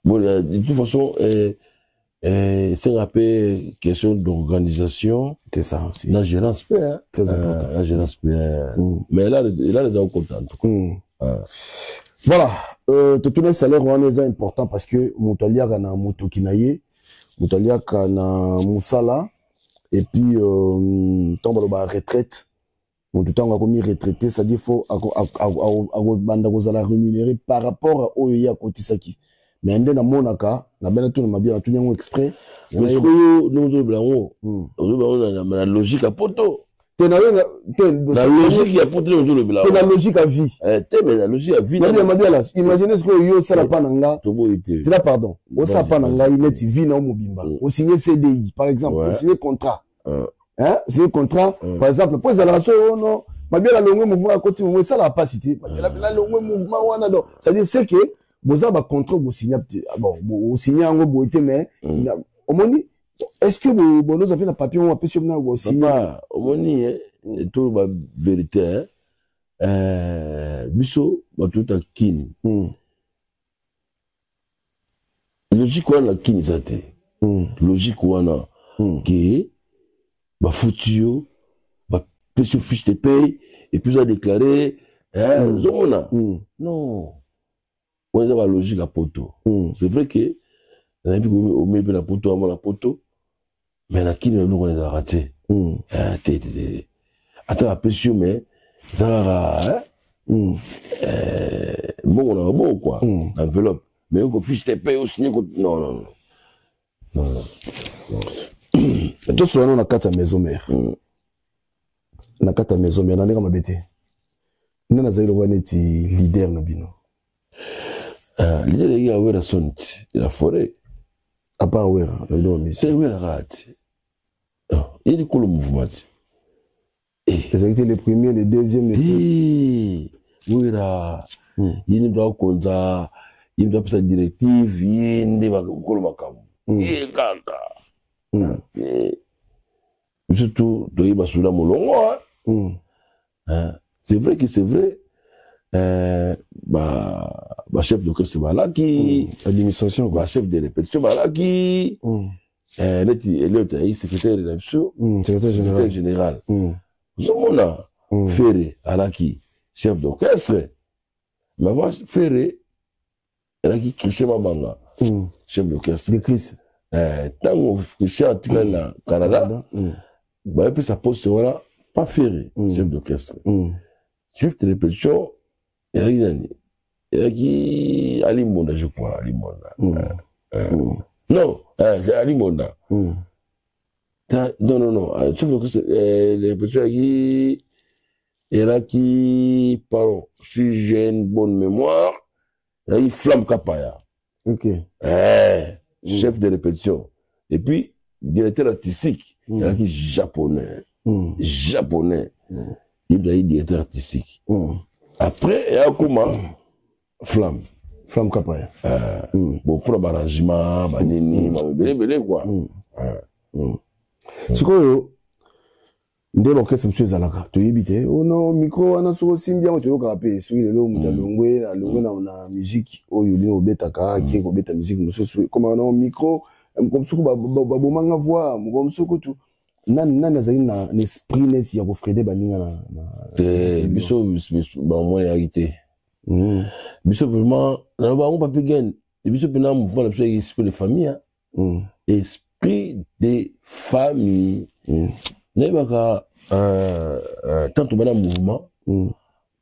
Bon, de toute façon, c'est un peu question d'organisation. C'est ça aussi. La gérance paie. Hein. Très important. La gérance paie. Mais là, là, les gens content en tout cas. Voilà. Tout le salaire wana eza important parce que moto aliaka na motoki na ye, moto aliaka na mosala, et puis ntango baloba retraite, moto ntango akomi retraité, c'est-à-dire faut akobanda kozala rémunéré par rapport à oyo ye akotisaki. Mais nde namonaka na bena tuna mabia natuni yango exprès. Mais sikoyo ndenge ozolobela yango, ozolobela yango na logique ya poto. Te na yenga te. Na logique ya poto ndenge ozolobela. Te na logique ya vie. Te mais na logique ya vie. Mabia mabia la imagine sikoyo yo osala pa na nga. Toboyi te. Te la pardon, osala pa na ngai neti vie na yo mobimba. Osigne CDI par exemple, osigne contrat. Hein, signé contrat par exemple po ezalaka so ono Mabiala longwe mouvement akoti mouvement esalaka mpasi te. Mabiala mpena longwe mouvement wana, donc c'est-à-dire c'est que boza ba contrat bosigne te, bon osigne yango boye te, mais omoni est-ce que bonoza mpe na papier moko apesi yo mpena bosigne? Papa, omoni toloba vérité, biso bato ta Kini, logique wana na Kini eza te. Logique wana ke bafuti yo, bapesi yo fiche de paye et puis oza déclaré, ozomona non, wana eza balogique ya poto. C'est vrai que nayebi omei mpe na poto, amona poto, mais na Kini babiloko wana ezalaka te. Te te te, ata bapesi yo, mais eza kaka mbongo na maboko quoi, enveloppe, mais oko fiche de paye osigne ko non non non non. Tosola na kati ya maison mère, na kati ya maison mère na ndenge mabe te, nde nazali lokola neti leader na bino. Leader eyaki ya Werrason ti de la forêt. À part Wera na bino bamisi. C'est Wera kaka ti ye likolo mouvement ti. Ezalaki te le premier, le deuxième, le te Wera ye nde moto akonza, ye moto apesa directive, ye nde mokolo makambo ye kaka. Biso toyeba soda molongo. C'est vrai que c'est vrai, ba chef d'orchestre balaki, administration, ba chef de répétition balaki, neti Eliot ayi secrétaire na biso, secrétaire général, général. Ozomona Ferre alaki chef d'orchestre, mais avant Ferre alaki Christian Mabanga, chef d'orchestre de Chris. Ntango Christian atikali na Canada, bayepesa poste wana pas Ferre, chef d'orchestre. Chef de répétition ezalaki nani? Ezalaki Ali Mbonda, je crois, Ali Mbonda. Non, Ali Mbonda. Non, non, non, chef d'orchestre répétition ezalaki Ezalaki, pardon, si j'ai une bonne mémoire, ezalaki Flamme Kapaya. Ok. Eh, chef de répétition. Et puis, directeur artistique, ezalaki japonais. Japonais. Ye azalaki directeur artistique. Après, eyakoma Flamme. Flamme Kapaya. Bon, pour l'arrangement, banini, ebele ebele quoi. Sikoyo nde baorchestre mosusu ezalaka, toyebi te o no micro wana, soki osimbi yango, toyokaka mpe soki lelo moto alongwe na musique oyo bino obetaka, ake kobeta musique mosusu, ekomaka na micro moko mosuku babomanga voix moko mosusu kutu. Nani nani azali na esprit neti ya kofreiner baninga na Te, biso bamoi eyaki te. Biso vraiment, naloba yango, Papi Gen, biso mpena mouvement na biso eyaki esprit de famille, hein. Esprit de famille. Nayebaka tant tobanda mouvement,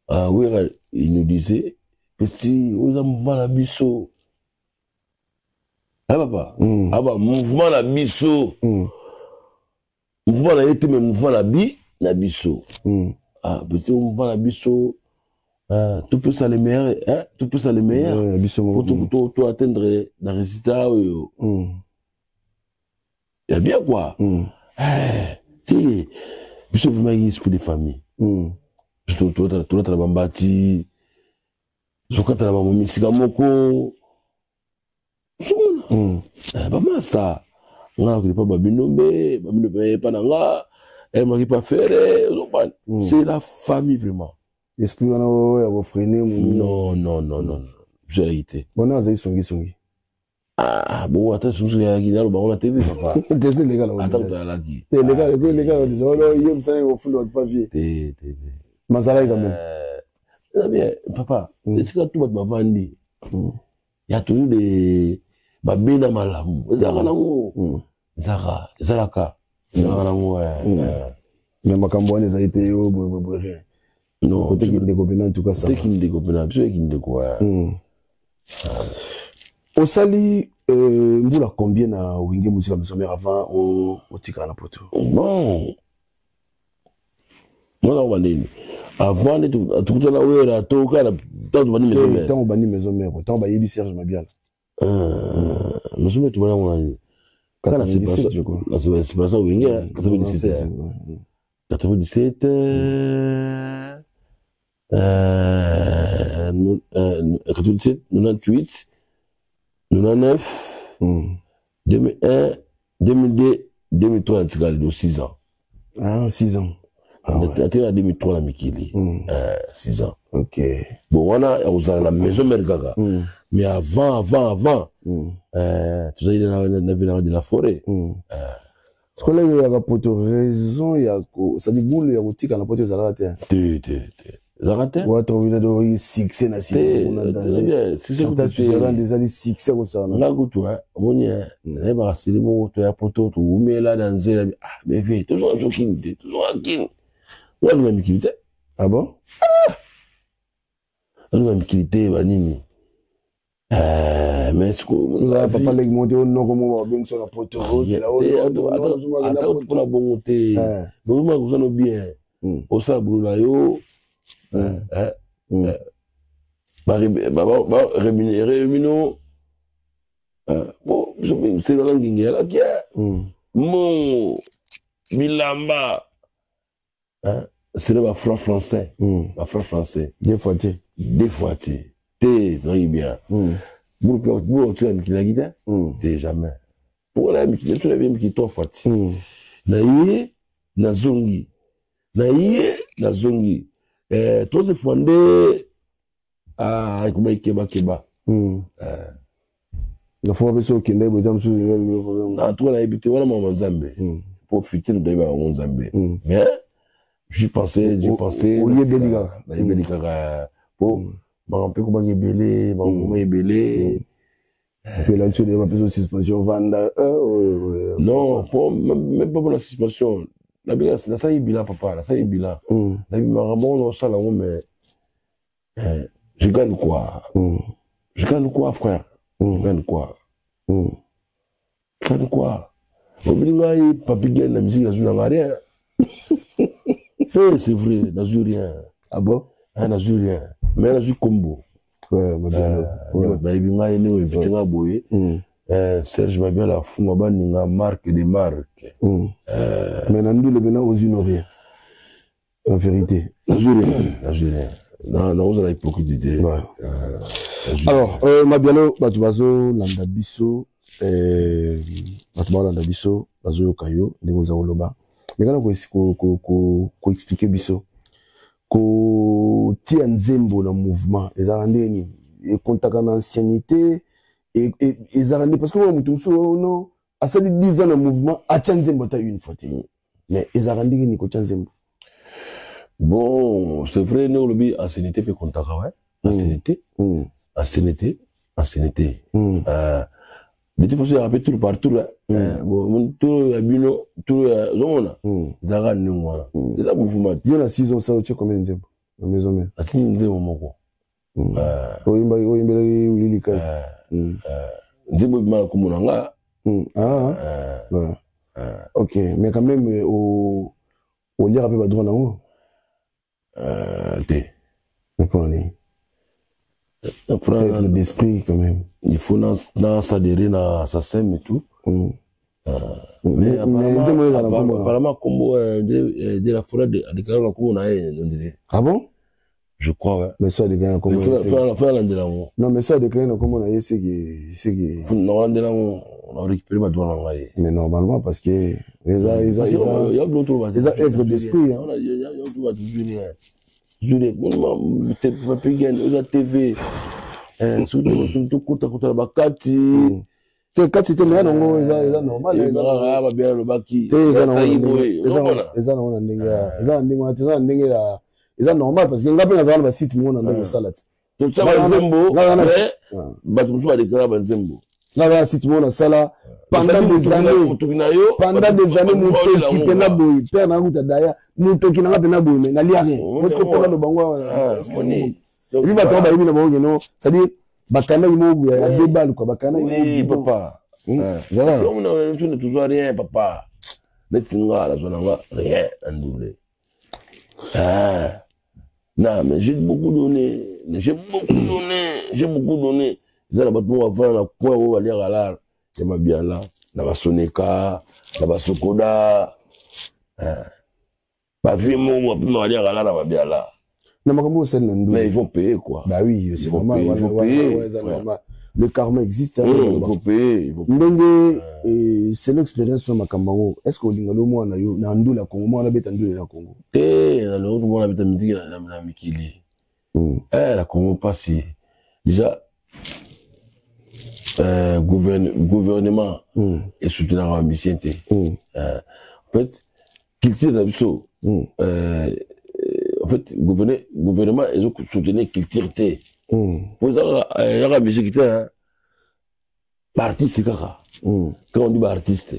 Wera, il nous disait: petit, oyo eza mouvement na biso. Papa, aba mouvement na biso, mouvement na ye te, mais mouvement na biso. Ah, petit, mouvement na biso, topesa le meilleur, hein, topesa le meilleur biso po to atteindre na résultat oyo ya bien quoi. Te, biso vraiment yaki esprit de famille. Biso tolatala bambati, tokatala bango misika moko, ozomona bamasa nga nakokende pa Babinombe, Babinombe epa na nga, maki pa Ferre, ozomona, c'est la famille vraiment. Esprit wana oyo ya kofreiner? Non, non, non, non, biso ezalaki te. Bona azali songisongi? Ah bon, ata susu eyaki, naloba ngo na TV, papa. Tese eleka na Ata moto alaki. Eleka, eleka ye mosala kofunda bato pa vie. Te, te, te. Mazalaki quand même. Eza bien, papa. Esika tu bato bavandi, ya toujours de mabe na malamu ezalaka nango, ezalaka nango. Mais makambo wana ezali te yo boye, rien? Non. Oteki ndeko mpena, en tout cas ça. Teki ndeko mpena, biso eki ndeko. Osali mbula combien na Wenge Musica Maison Mère avant otikala na Poto? Bon, mwana ko bandeni avant nde tukutana Wera to kala ntango tobandi Maison Mère? Ntango obandi Maison Mère, ntango bayebi Serge Mabiala. Maison Mère tobandi yango nani? Kaka na 97, je crois. Na séparation Wenge, 97, 97, 97, 98, 99, 2001, 2002, 2003, natikali do 6 ans. Ah, 6 ans. Ah, ouais. Natikali na 2003 na mikili. 6 ans. Ok. Bon, wana ya kozala na Maison Mère kaka. Mais avant, avant, avant, tozali na village de la forêt. Sikoyo oyaka Poto, raison ya c'est-à-dire boule ya kotika na Poto ezalaka te? Te, te, te, ezalaka te. Watovina do succès na Switzerland ezali succès kosala. Nga kutu omoni, nayebaka seli moko toya Poto, towumela na nzela. Ah, bebe, tozonga biso Kini te, tozonga Kini, nga mikili te. Ah bon? Alinga mikili te, banini, mais sikoyo papa leki moko te, onoko moko babengisa na Poto? Ata mpona bongo te, bozomona kozana bien, osala boulot na yo, barémunérer bino. Bon, biso mpe selaka ngingi eyalaki mbongo, bilamba, c'est bafranc français, bafranc français. Deux fois te. Deux fois te, te, tozalaki bien. Bulu otika mikili yaki te, te, jamais. Mpo na mikili, tuna bien, mikili trois fois ti na ye nazongi, na ye nazongi troisième fois nde ekoma ekebakeba. Nafo mpe soki okende boye, ta mosusu. En tout cas nayebi te, wana mama Nzambe, po futur moto ayeba yango Nzambe. Mais je pensais, je pensais. Oyebeli kaka. Nayebeli kaka, po makambo mpe komaki ebele, makambo koma ebele. Mpela ntiode bapesa suspension, vanda. Non, po même pas mpona suspension. Nasalaki bilan, papa, nasalaki bilan, nayebi makambo ngo naosala yango, mais je gagne quoi? Je gagne quoi, frère? Je gagne quoi? Je gagne quoi? Obili ngai Papi Gen na musique, nazwi nanga rien. Eh, c'est vrai, nazwi rien. Ah bon? Ah, nazwi rien. Mais nazwi kombo. Ouais, Mabiala. Ouais. Bayebi ngai ndenge invité nga boye. Eh, Serge Mabiala afuma baninga marque de marque. Mais na ndule bena ozwi no rien. En vérité. Nazwi rien, nazwi rien. Nakozala hypocrite te. Ouais. Alors, Mabialo, bato bazolanda biso, bato bazolanda biso, bazoyoka yo ndenge oza koloba. Mais kana ko expliquer biso kotia nzembo na mouvement ezalaka ndenge nini? Ekontaka na ancienneté, ezalaka nde parce que mona moto mosusu oyo no asali 10 ans na mouvement, atia nzembo ata une fois te. Mais ezalaka ndenge nini kotia nzembo? Bon, c'est vrai, ndenge olobi, ancienneté mpe kontaka, ouais. Ancienneté, ancienneté, ancienneté. De toute façon, yaka mpe tour par tour. Bon, tour ya bino, tour ya ozomona, ezalaka ndenge wana, eza mouvement. Yo na 6 ans osala, otie combien nzembo na Maison Mère? Atindi nzembo moko. Oyembelaki Willy Likai. Nzembo ebima na kombo na nga. Ah, ouais. Ok, mais quand même oliaka mpe badroit nango? Te. Mais mpo nini? Œuvre d'esprit quand même. Il faut na s'adhérer na SACEM et tout. Mais nzembo oyo ezala na kombo na Apparemment kombo de la forêt adéclaré na kombo na ye, on dirait. Ah bon? Je crois, ouais. Mais so adéclaré na kombo Faut alandela yango. Non, mais so adéclaré na kombo na ye, seki Nakolandela yango, na récupérer badroit na ngai. Mais normalement, parce que eza eza eza eza œuvre d'esprit, hein. Oza TV, soki tokotakota na bakati. Te, kati te, mais yango eza normal. Babia alobaki. Te, eza nango na ndenge ya, eza na ndenge wana te, eza na ndenge ya, eza normal, parce que nga mpe nazala na basite moko na ndenge osala te. Totya banzembo, bato mosusu badeklara banzembo. Nga aza na site moko nasala pendant des années, pendant des années, motoki mpena boye, père nanga kuta daya motoki nanga mpena boye, mais nalia rien, parce que mpona lobango. Et puis bato bayebi na bango ke non, c'est-à-dire bakandaki moko ya deux balles quoi, bakandaki moko. Papa, voilà. Tozwa rien, papa. Neti nga nazwa nanga rien na ndule. Non, mais j'ai beaucoup donné, j'ai beaucoup donné, j'ai beaucoup donné. Eza na bato moko bafanda na coin oyo baliaka lar ya Mabiala na basoneka na basokoda, bavie moko bapima baliaka lar na Mabiala. Na makambo osali na ndule. Mais ils vont payer quoi. Bah oui, c'est normal, il faut payer. Ouais, c'est normal, le karma existe. Hein, il faut payer. Ndenge c'est l'expérience sur makambo yango, est ce que olinga lo mwana yo na ndula Congo, mwana beta ndule na Congo? Te, nalinga mwana beta miziki na mikili. Na Congo mpasi déjà. Gouvernement esoutenaka bamusicien te. En fait, culture na biso, en fait, gouvernement ezosoutenir culture te. Po ezaka musique te, baartiste kaka. Quand on dit baartiste,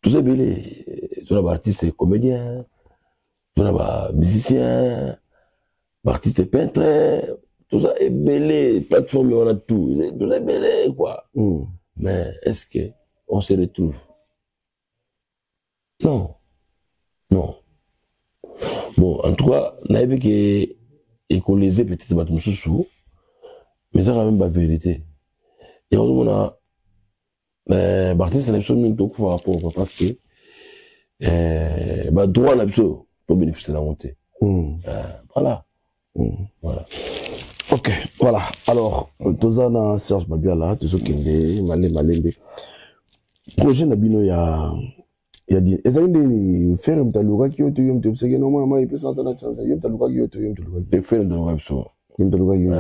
toza ebele. Tona baartiste comédien, tona bamusicien, baartiste peintre, toza ebele. Plateforme wana tout, toza ebele quoi. Mais est-ce que on se retrouve? Non, non. Bon, en tout cas, nayebi ke ekolese peut-être bato mosusu, mais eza quand même bavérité. Yango ozomona baartiste na biso mingi tokufaka pauvre, parce que badroit na biso tobénéficie nango te. Voilà. Voilà. Ok, voilà. Alors, toza na Serge Mabiala, tozokende malembe malembe. Projet na bino ya ezali ndeni? Ferre moto alukaki yo to yo moto oyebisaki no mwana mai epesa ata na chance? Yo moto alukaki yo to yo moto alukaki? Ferre moto alukaki biso. Yo moto alukaki yo?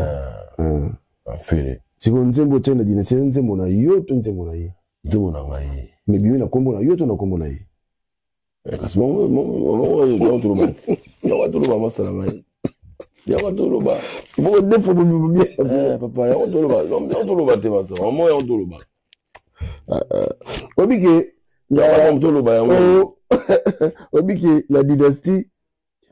Ferre. Sikoyo nzembo otiaki na dynastie, eza nzembo na yo to nzembo na ye? Nzembo na ngai. Mais bimi na nkombo na yo to na nkombo na ye? Kasi yango toloba, yango toloba, masala ngai, yango toloba. Bongo defo. Papa, yango toloba, yango toloba te, masa mamo, yango toloba. Oyebi ke yango toloba yango. Oyebi ke la dynastie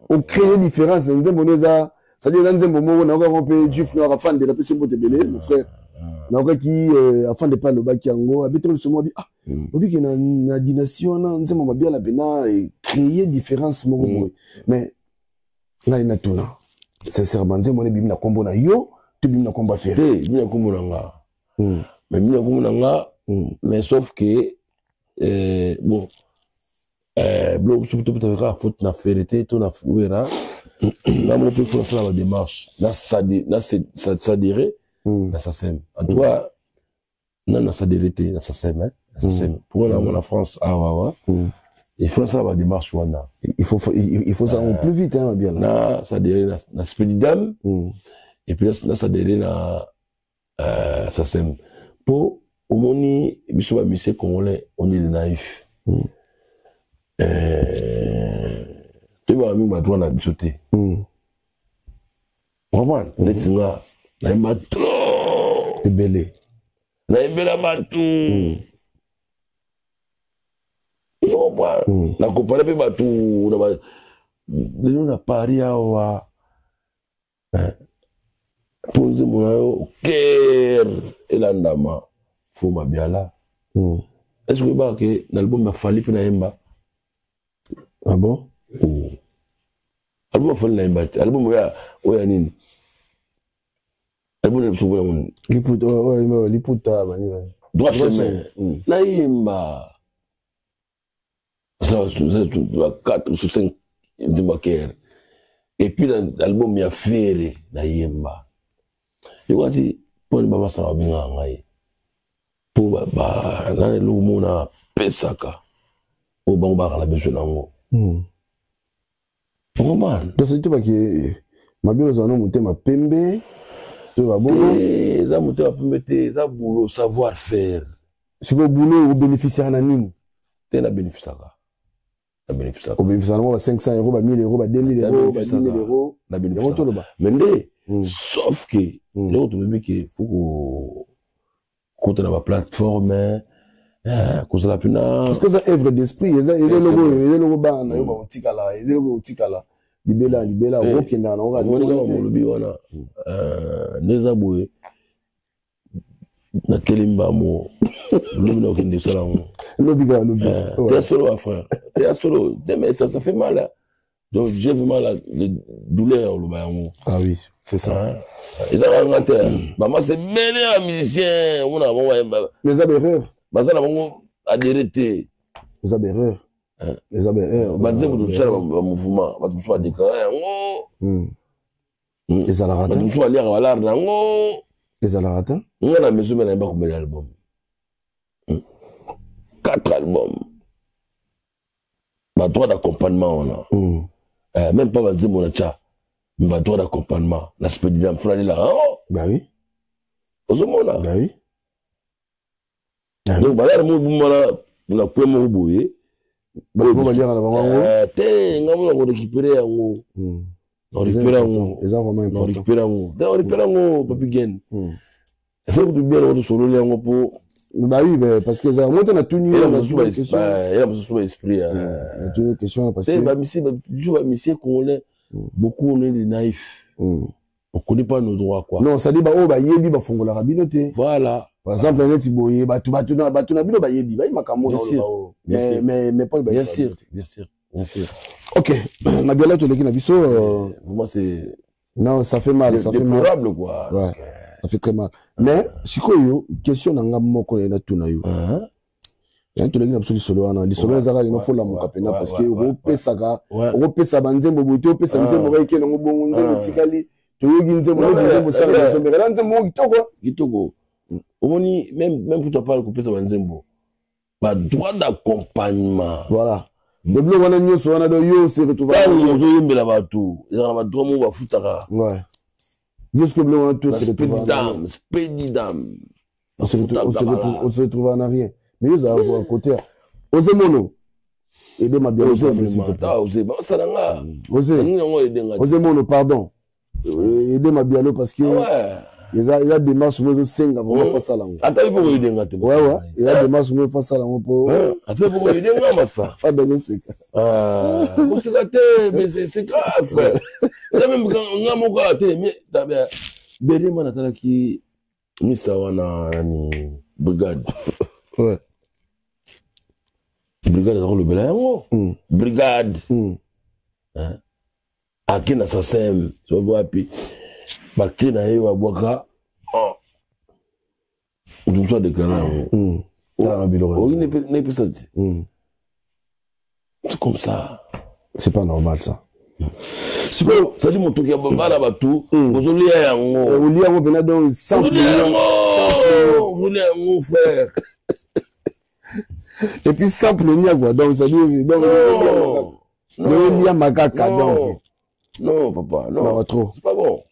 ocréer différence, nzembo no eza, c'est-à-dire eza nzembo moko nayokaka mpe juif no akafande napesi mbote ebele, mon frère. Nayokaki afande mpe alobaki yango, abeteli biso mwa bi. Ah, oyebi ke na dynastie wana, nzembo Mabiala mpena. créer différence moko boye. Mais ngai natuna sincèrement, nzembo wana ebimi na nkombo na yo to ebimi na nkombo ya Ferre? Te, ebimi na nkombo na nga. Mais ebimi na nkombo na nga, mais sauf que bon, biloko mosusu topetaka kaka faute na Ferre te to na Wera. Nga moko mpe faut nasala badémarche, nasadere na SACEM. En tout cas nanu nasadere te na SACEM, na SACEM pourquoi nango na France awa awa, il faut nasala badémarche wana. Il faut ça plus vite, hein, bien. Nasadere na Spedidam et puis nasadere na SACEM, mpo omoni biso bamusiciens congolais, on est les naïfs. Toyebaka mingi bato wana biso te. Comprendre neti nga nayemba trop ebele, nayembela bato, comprendre, nakompare mpe bato lelo na Paris awa. Mpo nzembo na yo kere elandama, faut Mabiala. Est ce que oyebaka ke na album ya Fally mpe nayemba? Ah bon? Oh. Album ya Fally nayemba te. Album oyo ya nini, album na biso yango nini? Liputa, oyo liputa bani bani. Droit chemin, nayemba ba 4 ou 5 nzembo ya kere. Et puis na album ya Ferre nayemba. Yoka ti mpona bamasala babengaka ngai mpo nana eloko moko napesaka oyo bango bakala na besoin nango. Comprendre? Donc soki tobaki Mabiala ozala no motema pembe to babongo? Eza motema pembe te, eza boulot, savoir faire. Sikoyo boulot obénéficiaka na nini? Te, na bénéficiaka, na bénéficiaka. Obénéficiaka nango ba 500 euros, ba 1000 euros, ba 2000 euros, ba 10 000 euros, yango toloba. Mais nde sauf que eloko tolobi ke faut kokota na baplateforme, kozala mpena. Parce que eza œuvre d'esprit, eza eloko oyo, eza eloko bana na yo bakotikala, eza eloko otikala libela libela, okokendaka nango kaka. Molobi wana nde eza boye, natelemi bamo lobi na okende kosala yango. Lobi kaka lobi. Te ya solo, bafrère, te ya solo te, mais ça fait mal, hein. Donc j'ai vraiment la douleur oloba yango. Ah oui, c'est ça. Eza kaka nga te, bamasa ebele ya musicien omona bango. Mais eza baerreur. Baza na bango adhéré te. Eza baerreur, eza baerreur. Banzembo tosala bamouvement, bato mosusu badéclare yango. Ezalaka te. Bato mosusu baliaka balare nango. Ezalaka te. Nga na maison me nayeba combien d'album? Quatre albums, badroit d'accompagnement wana, même pas banzembo na tya, mais badroit d'accompagnement na Spedidam funa lelaka yango. Bah oui. Ozomona? Bah oui. Donc balare moko ebumana na kwe moko boye. Bato baliaka na bango yango. Te, nga mona korécupere yango, narécupere yango. Eza vraiment important. Narécupere yango, narécupere yango. Papi Gen, eza kutu bien yango, tosololi yango mpo. Bah oui, mais parce que eza moi te natuni yo ela mosusu baesprit. Natuni question parce que biso bamusiciens congolais, beaucoup on est des naïfs, on connaît pas nos droits, quoi. Non, ça dit baoyo bayebi bafungolaka bino te. Voilà. Par exemple neti boye, bato na bino bayebi bayebi makambo na oloba oyo, mais Paul. Bien sûr, bien sûr, bien sûr. Ok, Mabiala, toleki na biso. Vraiment, c'est Non, ça fait mal, ça fait mal. Déplorable, quoi. Ouais, ça fait très mal. Mais sikoyo question na nga moko na natuna yo, yangi toleki na biso lisolo wana, lisolo ezaka lino folamuka mpena, parce que okopesaka, okopesa banzembo boye te, opesa nzembo kaka eke nango bongo, nzembo etikali, toyoki nzembo neti nzembo osala bisombeka na nzembo moko kitoko. Kitoko. Omoni, même kuta parle kopesa banzembo, badroit d'accompagnement. Voilà, de biloko wana nyonso wana, do yo se retrouve. Ntango ozoyembela bato, ezalaka na badroit moko bafutaka. Ouais, yo soki biloko wana to se retrouve. Spedidam. On se retrouve na rien, mais yo ezala à côté ozemono ede Mabiala. Basala nga. Ozemono, pardon, ede Mabialo, parce que eza démarche mo ezosenga vraiment fasala yango. Ata mpo koyedenga te. Ouais, eza démarche mo efasala yango mpo. Ata mpo koyedenga masa. Fada ezoseka. Koseka te, mais c'est grave, frère. Eza même nga moko te, mais berema natalaki misa wana nani brigade. Brigade aza kolobela yango. Brigade. Ake na sasem soki wapi bakle na ye babwaka, oh. Moto mosusu adeklare yango. Oki nepesa ti. C'est comme ça. C'est pas normal, ça. Sikoyo sadi motoki ya bana bato, ozolia yango. Olia yango mpena, donc sans Ozolia yango, ozolia yango, frère. Et puis sans plaignant, quoi. Donc ça dit, donc olia makaka, donc Non, papa, non. Non, trop. C'est pas bon.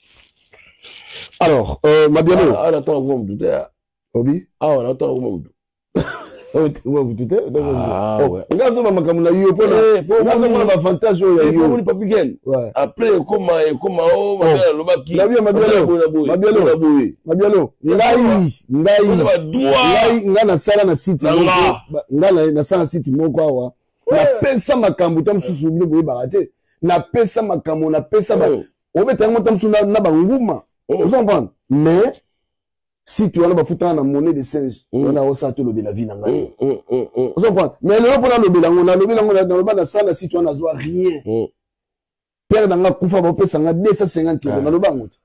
Alors, Mabialo. Ah, natanga kuma mutu te. Obi. Awa natanga kuma mutu. Mutu te. Nga azoba makambo na yo mpona nga azomona baavantage oyo ya yo. Papi Gen, après ekoma o Mabialo alobaki. Nabi Mabialo, Mabialo, Mabialo, ngai nga nasala na site moko, nga nasala na site moko awa, napesa makambo ta mosusu bino boyebaka te. Napesa makambo, napesa obeta yango ta mosusu na banguma, ozo comprendre? Mais site wana bafutaka na monnaie de singe wana, osala tolobela vie na ngai, ozo comprendre? Mais lelo mpo nalobela yango, nalobela yango, naloba nasala na site wana, nazwa rien. Père na nga kufa, bapesa nga 250 euro, naloba yango te.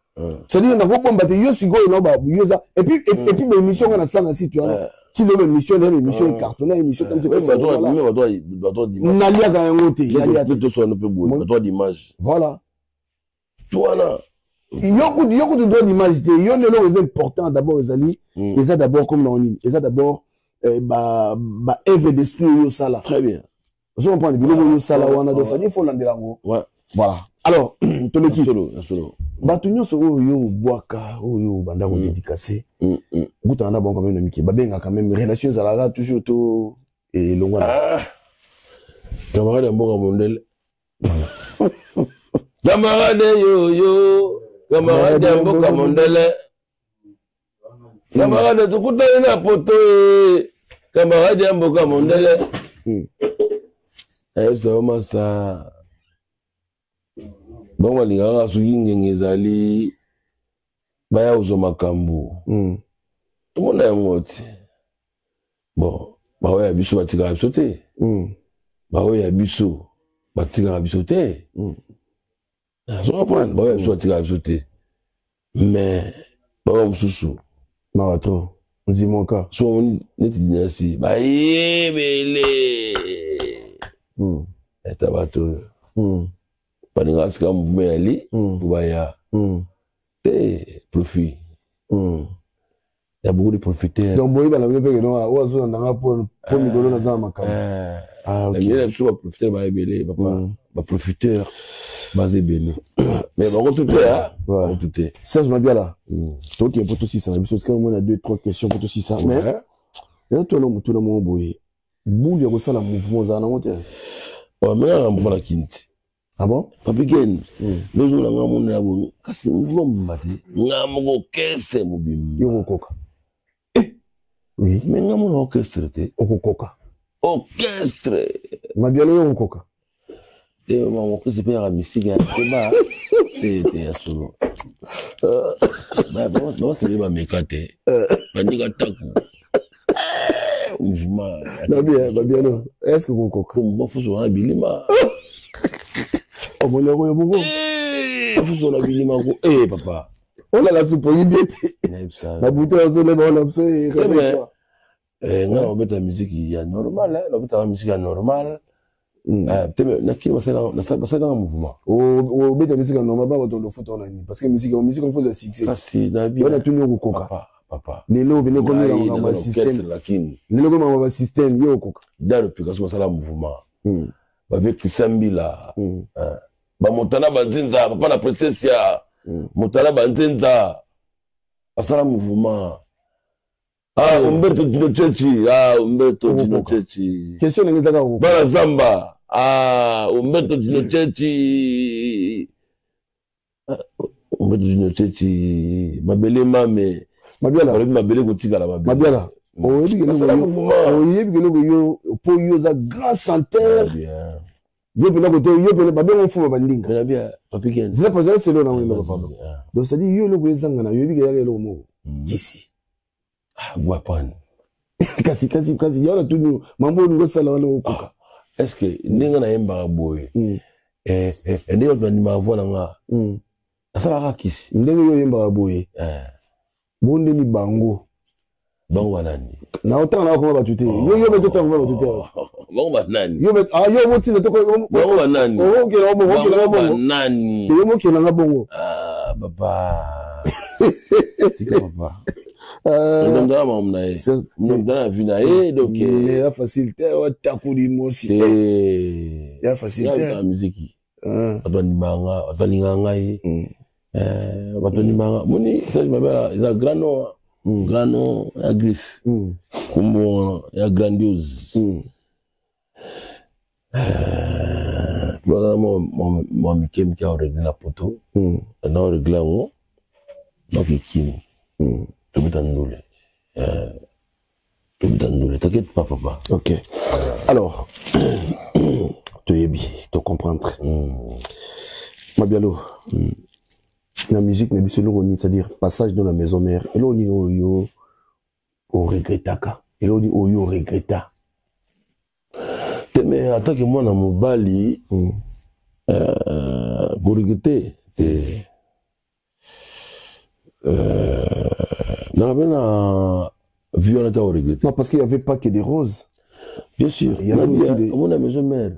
C'est-à-dire nakobomba te. Yo sikoyo naoba yo eza et puis baémission nga nasala na site wana ti lelo, émission na émission ecartonné, émission naliaka yango te, nalia te. Voilà. Wana Yo kutu droit d'image te. Yo nde eloko eza important d'abord ezali, eza d'abord comme na nini, eza d'abord ba œuvre d'esprit oyo osala. Très bien. Ozo comprendre? Biloko oyo osala wana, donc c'est-à-dire faut landela yango. Voilà. Alors toleki bato nyonso oyo yo obwaka, oyo obanda kodédicace, okutana na bango quand même na mike, babengaka même, relation ezalaka toujours to elongwa na Camarade ya mboka mondele, camarade yoyo, camarade ya mboka mondele, camarade tokutani na poto e, camarade ya mboka mondele, ayebisa yo masa bango balingaka soki ngenge ezali baya kozwa makambo. Tomona yango ti bon, baoyo ya biso batikaka biso te, baoyo ya biso batikaka biso te. Ozo comprendre? Baoyo ya biso batikaka biso te, mais baoyo mosusu Mawa trop, nzimoka. So neti dynastie bayebele eta bato oyo balingaka sika mouvement ya li po baya te profit. Il y a beaucoup de profiteurs. Donc boyeba na bino mpe keno oyo azolanda nga po mikolo naza na makambo. Ah, ok. Na biso baprofiteur baya ebele, papa, baprofiteur baza ebele, mais bango tu te, bango tu te. Serge Mabiala, toke mpo tosisa na biso, tika omona deux trois questions mpo tosisa. Mais eza twana motuna moko boye, bulu ya kosala mouvement ozala nango te? Mais nga mouvement na kini te. Ah bon? Papi Ken, nozonga nga mona ya boye, kasi mouvement mobimba te, nga moko orchestre mobimba. Yo kokoka? Oui. Mais nga mona orchestre te. Okokoka. Orchestre. Mabialo, yo okokoka. Te, orchestre mpe yaka misiki ya teba te te ya solo. Basenge bameka te, baninga taku mouvement. Mabialo, est ce que okokoka? Mouvement fuso wana bilima. Omoni yango yo moko. Fuso na bilima ko eh papa. Olala supu oyebi ete na butu azoleba ola biso. Nga nabeta musique ya normal, nabetaka musique ya normal te. Nakili basalanga mouvement. Obeta musique ya normal, ba bato lofuta wana nini? Parce que musique faut ya succès. Kasi nabi yo natuni, okokoka? Papa. Lelo pene ekomi makambo ya système, lelo ekomi makambo ya système, yo okoka? Dalo Picasso basala mouvement, bave Christian Mbila, bamotana banzinza, papa na princesse ya motana banzinza basala mouvement. Ah, Umberto Dino Cecci, ah, Umberto Dino Cecci. Question ndenge ezaka kokoka. Bana Zamba, ah, Umberto Dino Cecci. Umberto Dino Cecci, mabele mame. Mabiala. Balobi mabele kotikala mabele. Mabiala. Oyebi keloko yo po yo oza grand chanteur. Yo mpena kote yo mpena babengo mfuma bandinga. Zela pazala selo na ngo pardon. Donc c'est à dire yo eloko ezanga na yo, oyebi ke yaka eloko moko. Kisi. Ah, guapane. Kasi kasi kasi ya natuni mambo olingi osala wana okoka. Est ce que ndenge nayembaka boye, ndenge bato bandimaka voix na nga, nasalaka kisi? Ndenge yo oyembaka boye, bondeni bango. Bango banani? Na otanga na bakoma bato te. Yo mpe totanga koma bato te. Bango banani? Yo mpe, ah, yo motinda to. Bango banani? Okela bongo, okela bongo. Banani? Te, yo mokelanga bongo. Ah, papa, tika papa. Ndamdala makambo na ye, ndamdala na vie na ye, donc Mais ya facile te, watakuli mosi te. Ya facile te. Miziki, bato bandimaka nga, bato balingaka ngai, bato bandimaka nga. Moni Serge Mabe eza grand nom, grand nom ya griffe, kombo ya grandiose. Tozala mwa mike mike ya oregle na poto, na oregle yango, donc ekimi tobeta ndule, tobeta ndule, t'inquiète pas, papa. Ok, alors toyebi, tocomprendre. Mabialo, na musique na biso, eloko nini, c'est-à-dire passage dans la maison mère, eloko nini oyo oregretaka, eloko nini oyo oregreta? Te, mais en tant que mwana mobali, koregrete te. Nanga mpe na vie wana ta koregrete. Non, parce qu'il y avait pas que des roses. Bien sûr. Il y avait aussi des Omona maison mère,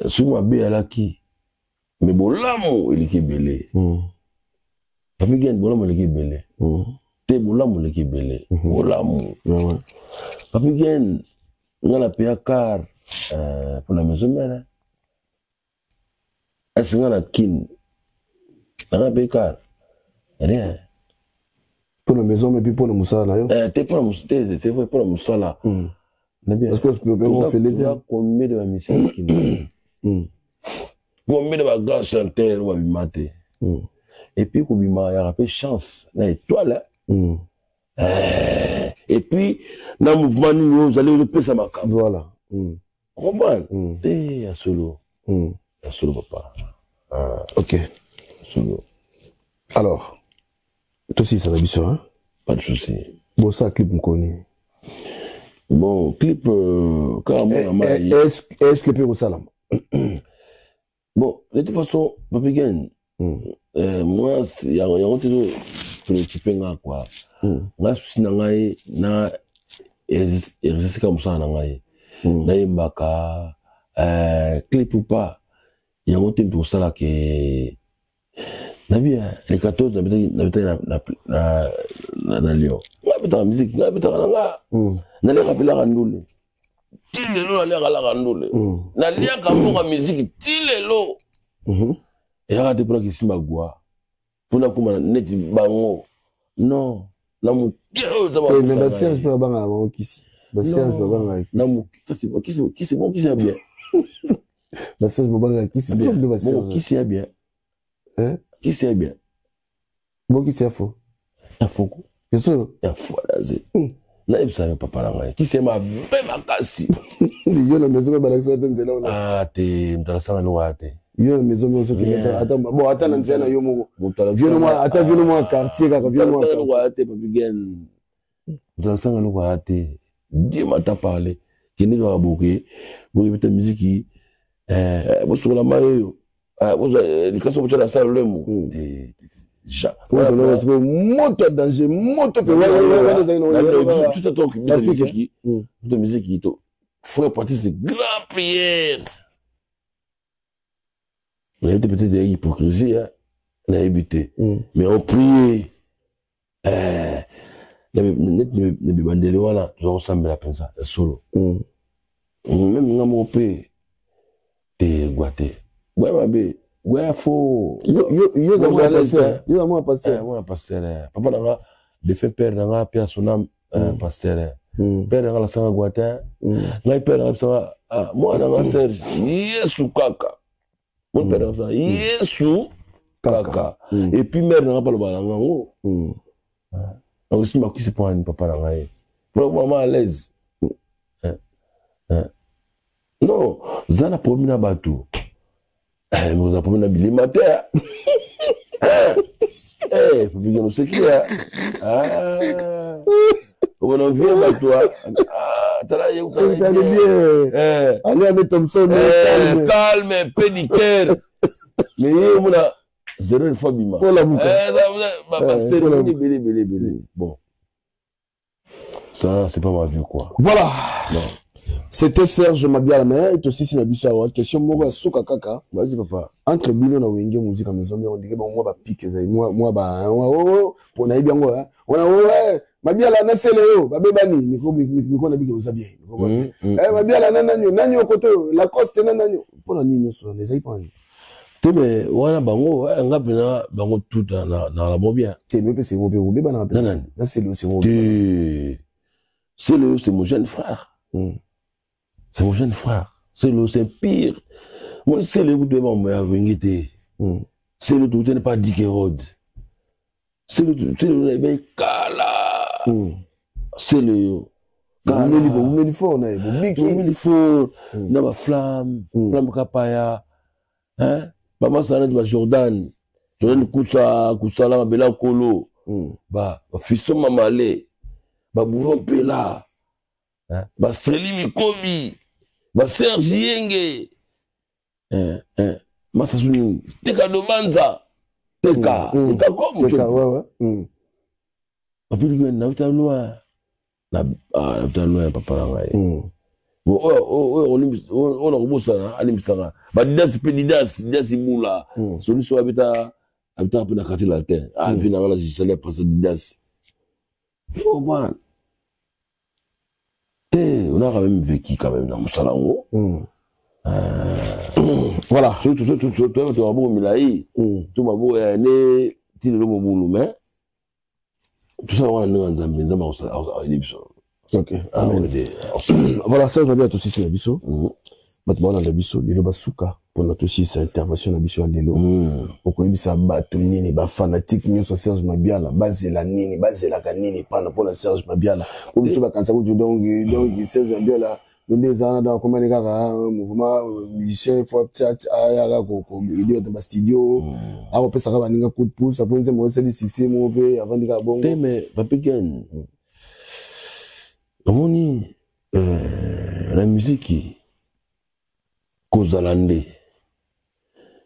soki mabe alaki, mais bolamu eleki ebele. Papi Gen, bolamu eleki ebele te, bolamu eleki ebele, bolamu. Papi Gen, nga na peya car mpona maison mère. Esi nga na Kine nanga pe car, rien. Mpona maison, mais puis mpona mosala na yo? Te, mpona te, c'est vrai, mpona mosala. Parce que ofele te. Combien de bamisala Kine, combien de bagrands chanteurs oyo babima te? Et puis kobima yaka mpe chance na étoile, et puis na mouvement nini oyo ozali ozopesa makambo. Voilà. Comprendre te, ya solo, ya solo, papa. Ok. Solo. Alors tosilisa na biso, hein? Pas de souci. Bosala clip mokoni? Bon, clip, kaka mwana mai. Est ce que mpe kosalama? Bon, de toute façon, Papi Gen, moi yango te préoccupe nga, quoi. Nga souci na ngai na exercer mosala na ngai, nayembaka. Clip ou pas, yango te moto kosalaka. Nabi le 14 nabetaki na Lyon. Nga abetaka musique, nga abetaka na nga, naliaka mpelaka ndule ti lelo, naliaka laka ndule, naliaka mboka musique ti lelo. Eyaka te mpona kisimba gwa, mpona koma neti bango, non, na moke oyo eza. Mais baserge mpe babangaka bango kisi, baserge babangaka kisi. Kisi, bon, kisi ya bien. Baserge babangaka kisi trop nde baserge. Kisi ya bien, kisi ya bien. Bon, kisi ya fo. Ya foko. Esolo. Ya fo daze. Nayebisa yo, papa na ngai, kisi ya mabe makasi. Yo na maison balakisa ata nzela wana? Ah te, moto alasanga eloko aya te. Yo na maison moko soki ata, bon, ata na nzela na yo moko, ata vieux mwa quartier kaka, vieux mwa eloko aya te. Papi Gen, moto alasanga eloko aya te. Dieu m'a parlé, kende kaka boke boyebeta miziki, bosokola mai oyo, likaso botya na sala lolemo te. Moto ya danger, moto mpe. Mpe miziki to, frère Patrice, grand prière, nayebi te, peut-être ya hypocrisie, nayebi te, mais on prie neti na bibandeli wana, toza kosambela mpenza ya solo. Même nga moko mpe te, gwa te, gwa ya mabe, gwa ya fo. Yo mwana pasteur? Mwana pasteur. Papa na nga, défunt père na nga, mpe ya sonam pasteur, père na nga lasanga gwa te. Ngai père na nga bisanga: mwana nga Serge, Yesu kaka. Mon père na nga bisanga Yesu kaka. Et puis mère na nga baloba na nga ngo nakosimba kisi mpo ani papa na ngai, mpona mama à l'aise. Non, za na problème na bato, mais oza problème na bilima te. Papi Gen, oseki. Omona vie bato tala ye bien. Allez allez Thompson calme. Calme pédicure. Mais ye omona zéro une fois bima. Ba cérémonie ebele ebele ebele. Bon. Ça c'est pas ma vie quoi. Voilà. Non. C'était Serge Mabiala mais tosisi na biso awa question moko ya suka kaka. Vas-y papa. Entre bino na Wenge musique maison mais on dirait bon moi ba pique ezali moi moi ba oh pour na yebi yango hein. On a ouais Mabiala na sele yo babebani micro micro na biki oza bien. Eh Mabiala na nani nani okoto Lacoste na nani pona nini nyonso na ezali pona nini? Te mais wana bango nga pena bango tout na na la bon bien. Te mais pe c'est bon pe obebana na nani? Na sele c'est bon. Te C'est le, c'est mon jeune frère. C'est mon jeune frère. C'est le, c'est pire. Moi, c'est le, de ma wengete. C'est le, tout n'est pas dit qu'Hérode. C'est le, c'est le, le, kala. C'est le, Bomeli, bomeli fort, na ye, bobiki. Bomeli fort, na ba flamme, flamme kapaya. Hein? Ba masana ba Jordan. Jordan Kusa, Kusala, Mabela Kolo. Ba, ba Fiston Mamale. Ba Bourron Pela. Hein? Ba Streli Mikobi. Ba Serge Yenge. Hein, hein. Masa Suni. Teka Dobanza. Teka. Teka comme. Teka, ouais, ouais. Papi Luguen, nauta loin. Na, ah, nauta loin, papa na ngai. Bon, oyo, oyo, oyo, oyo nakobosana, alimbisaka. Ba Didas pe Didas, Didas Ibula. Solution abeta, abeta pe na quartier latin. Ah, vie na nga na gisele après Didas. Oh, man. Te, on a quand même vécu quand même na mosala yango. Voilà. Surtout, surtout, surtout, to maboko milai, to maboko ya ne, ti lelo mobulu, mais tout ça wana ndenge Nzambe, Nzambe ayebi biso. Ok, amen. Voilà, Serge Mabiala tosisi na biso. Bato baolanda biso lelo basuka mpona tosisa intervention na biso ya lelo. Okoyebisa bato nini, bafanatike nyonso ya Serge Mabiala bazela nini, bazelaka nini pana mpona Serge Mabiala? Po biso bakanisa kutu donc donc Serge Mabiala nde eza wana donc akomani kaka mouvement musicien fo ayaka koaider bato ba studio, akopesaka baninga coup de pouce apo nzembo osali succès moko mpe avandi kaka bongo. Te mais Papi Gen, omoni na musique kozala nde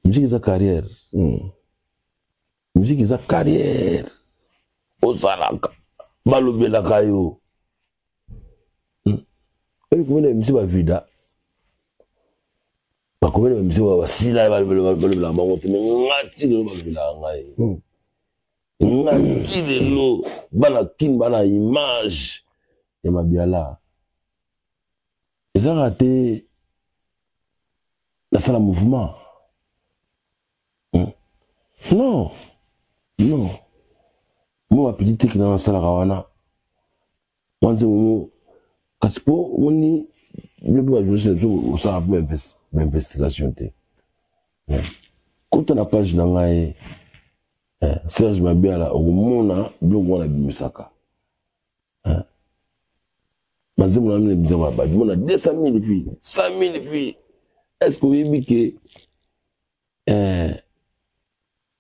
musique eza carrière. Musique eza carrière, ozalaka balobelaka yo. Oyo komona ba musique ba vida, bakomona ba musique ba basila balobelaka bango te, mais nga ti lelo balobelaka ngai. Nga ti lelo bana Kin bana image ya Mabiala. Ezalaka te nasala mouvement. Non, non. Moi, ma petite teke na nasalaka wana. Mwa nzembo mo, kasi po omoni bino mpe ba journaliste na biso osala mpe ba investigation te. Kota na page na ngai Serge Mabiala, okomona biloko wana abimisaka. Banzembo na mine biza ba bimona 200 000 vues, 100 000 vues. Est-ce que oyebi ke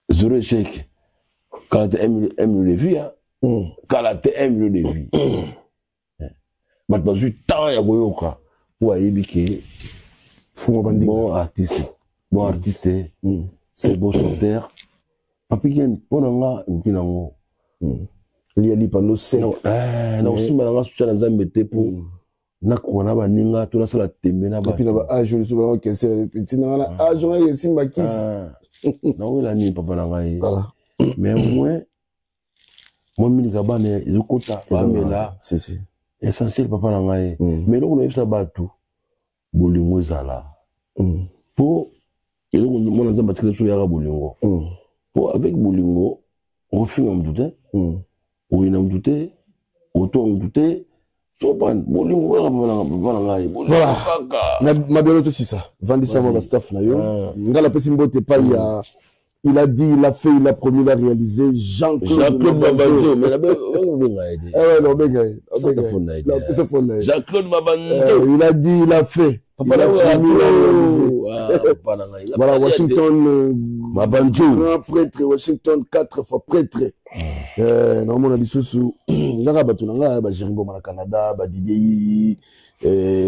zéro échec kala te 1 million de vues, hein? Kala te 1 million de vues. Bato bazwi temps ya koyoka po bayebi ke bon artiste, bon artiste, c'est bon chanteur. Papi Gen, mpo na nga ekoki nango. Lia lipa no sec. Na kosimba na nga soutien na Nzambe te po nakoka na baninga to nasala tembe na bato. Et puis na ba âge oyo lisusu bango kese petit na nga na âge nga esimba kisi. Nawela nini papa na ngai. Mais au moins mwa milika bana ezokota bamela essentiel papa na ngai. Mais eloko nayebisa bato bolingo ezala. Po eloko mwana Nzambe atikali biso yaka bolingo. Po avec bolingo okofinga motu te, oyina motu te, otonga motu te, bolingo kaka papa na ngai. Voilà. Na Mabiala tosisa vandisa mwa ba staff na yo. Nga napesi mbote epai ya il a dit, il a fait, il a promis, il a réalisé. Jean-Claude Mabanzo. Mais la Jean-Claude Mabanzo. Il a dit, il a fait. Il a promis, il a réalisé. Voilà, Washington. Mabanzo. Grand prêtre, Washington, 4 fois prêtre. Naomona lisusu ngaka bato na ngai bagéri mboma na Canada, badidie yiyi,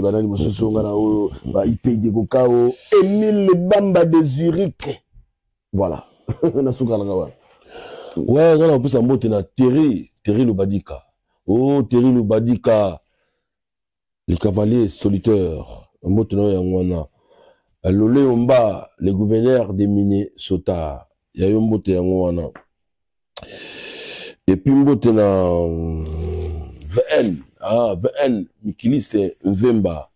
banani mosusu nga na oyo ba ipd kokao Emile Bamba de Zurich. Voilà, nasuka na nga wana. Ouais, nga napesa mbote na Terry, Terry Lobadika. Oh, Terry Lobadika, le cavalier solitaire, mbote na yo yango wana. Lole Omba, le gouverneur de Minnesota, ya yo mbote yango wana. Et puis mbote na VN, ah, VN Mikiliste Mvemba,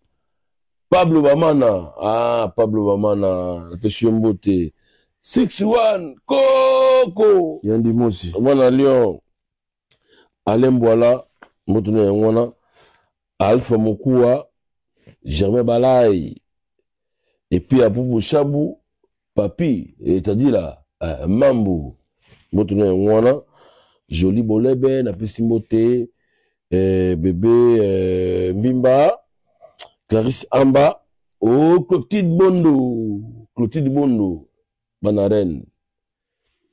Pablo Bamana, ah, Pablo Bamana, napesi yo mbote. 61 Koko Yandi Mosi, mwana Lyon, Alain Mbwala, mbote na yango wana. Alpha Mokua, Germain Balai, et puis Apoubou Chabou, Papi, c'est-à-dire là, Mambu, mbote na yango wana. Joli Bolebe, napesi mbote, bébé Mbimba, Clarisse Amba, oh, Clotilde Bondo, Clotilde Bondo, bana reine.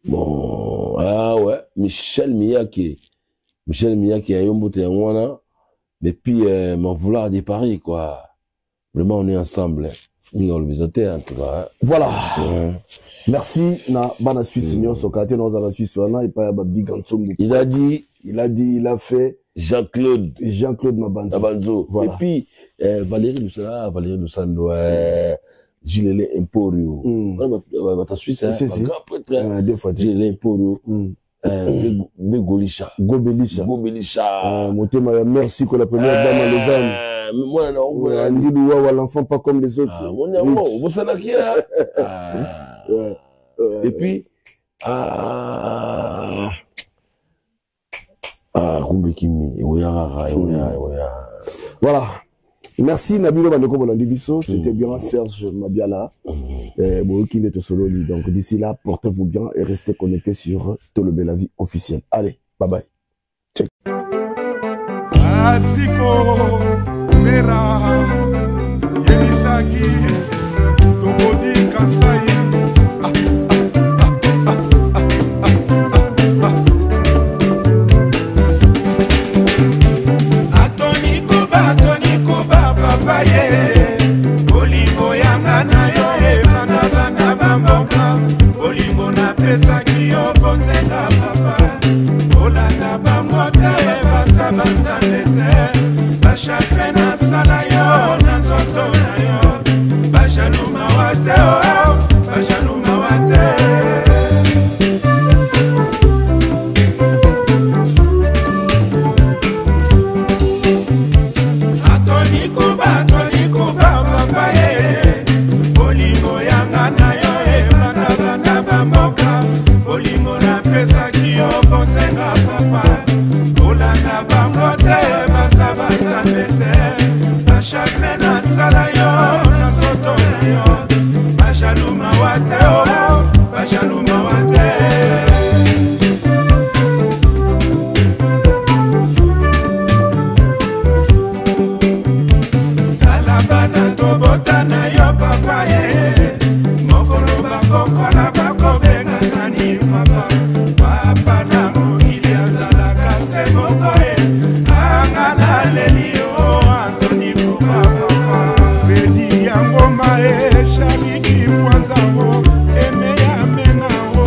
Bon, ah ouais, Michel Miyake, Michel Miyake ya yo mbote yango wana. Et puis, mon vouloir de Paris, quoi. Vraiment, on est ensemble. En tout cas. Voilà. Ouais. Merci na bana Suisse nyonso kate na la Suisse wana et pas ba big Ntsumbu. Il a dit, il a dit, il a fait Jean-Claude Jean-Claude Mabanzo. Mabanzo. Voilà. Et puis Valérie Lusala, Valérie Lusando, Gilles Emporio. Voilà, ta Suisse, hein. Si, si. Grand prêtre. Deux fois. Gilles Emporio. Begolisha. Gobelisha. Gobelisha. Motema ya merci que la première dame à Lausanne. Moi, non, Ndilu Wawa, l'enfant pas comme les autres. Ah, mon amour, vous savez qui est. Et puis, Roubekimi, Oya. Voilà. Merci Nabilo Bandeko Bolandi Biso, c'était bien Serge Mabiala, Boyoki Sololi. Donc d'ici là, portez-vous bien et restez connectés sur Tolobela Vie officielle. Allez, bye bye. Check. Asiko Mera Yemisaki Tobodi Kasai. Bolingo yanga na yo ebana bana bamboka, bolingo napesaki yo bonzenga papa, olanda bango te baza banzambe te, bachagrin nasala yo na nzoto na yo, bajaluma wa te, bajaluma wa te. Bolingo napesaki yo bonzenga papa, olanda bango te baza banzambe te, bachagrin nasala yo na nzoto na yo, bajaluma wa te, bajaluma wa te. Tala bana tobota na yo papa ye, mokolo bakokola bakobenga nani papa, papa na mokili azalaka se moko ye, anga naleli yo Antoni Kuba papa. Fedi ya ngoma e shariki mwanzango emeya menango,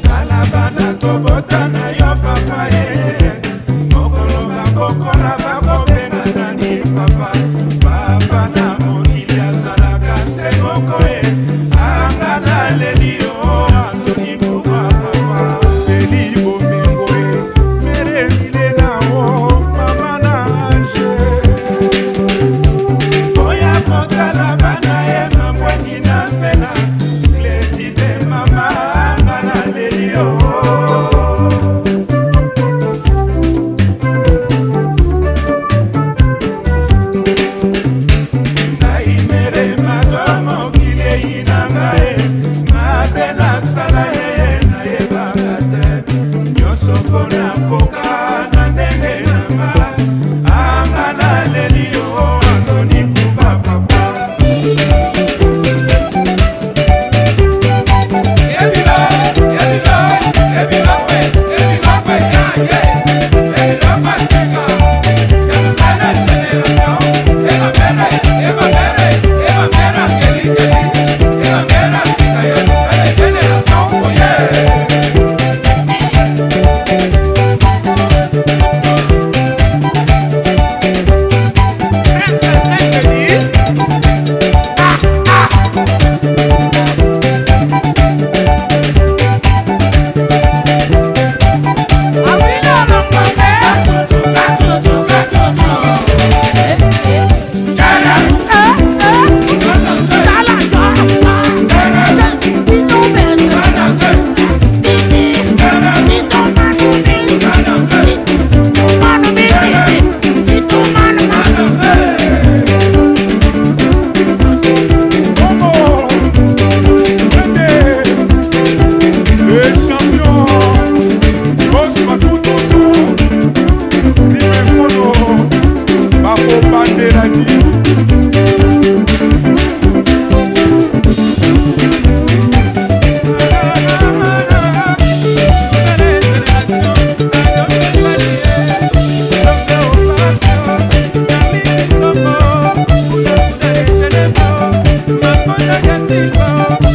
tala bana tobota na yo papa ye, mokolo bakokola bakobenga nani papa, papa na mokili. Makonda ya Silva.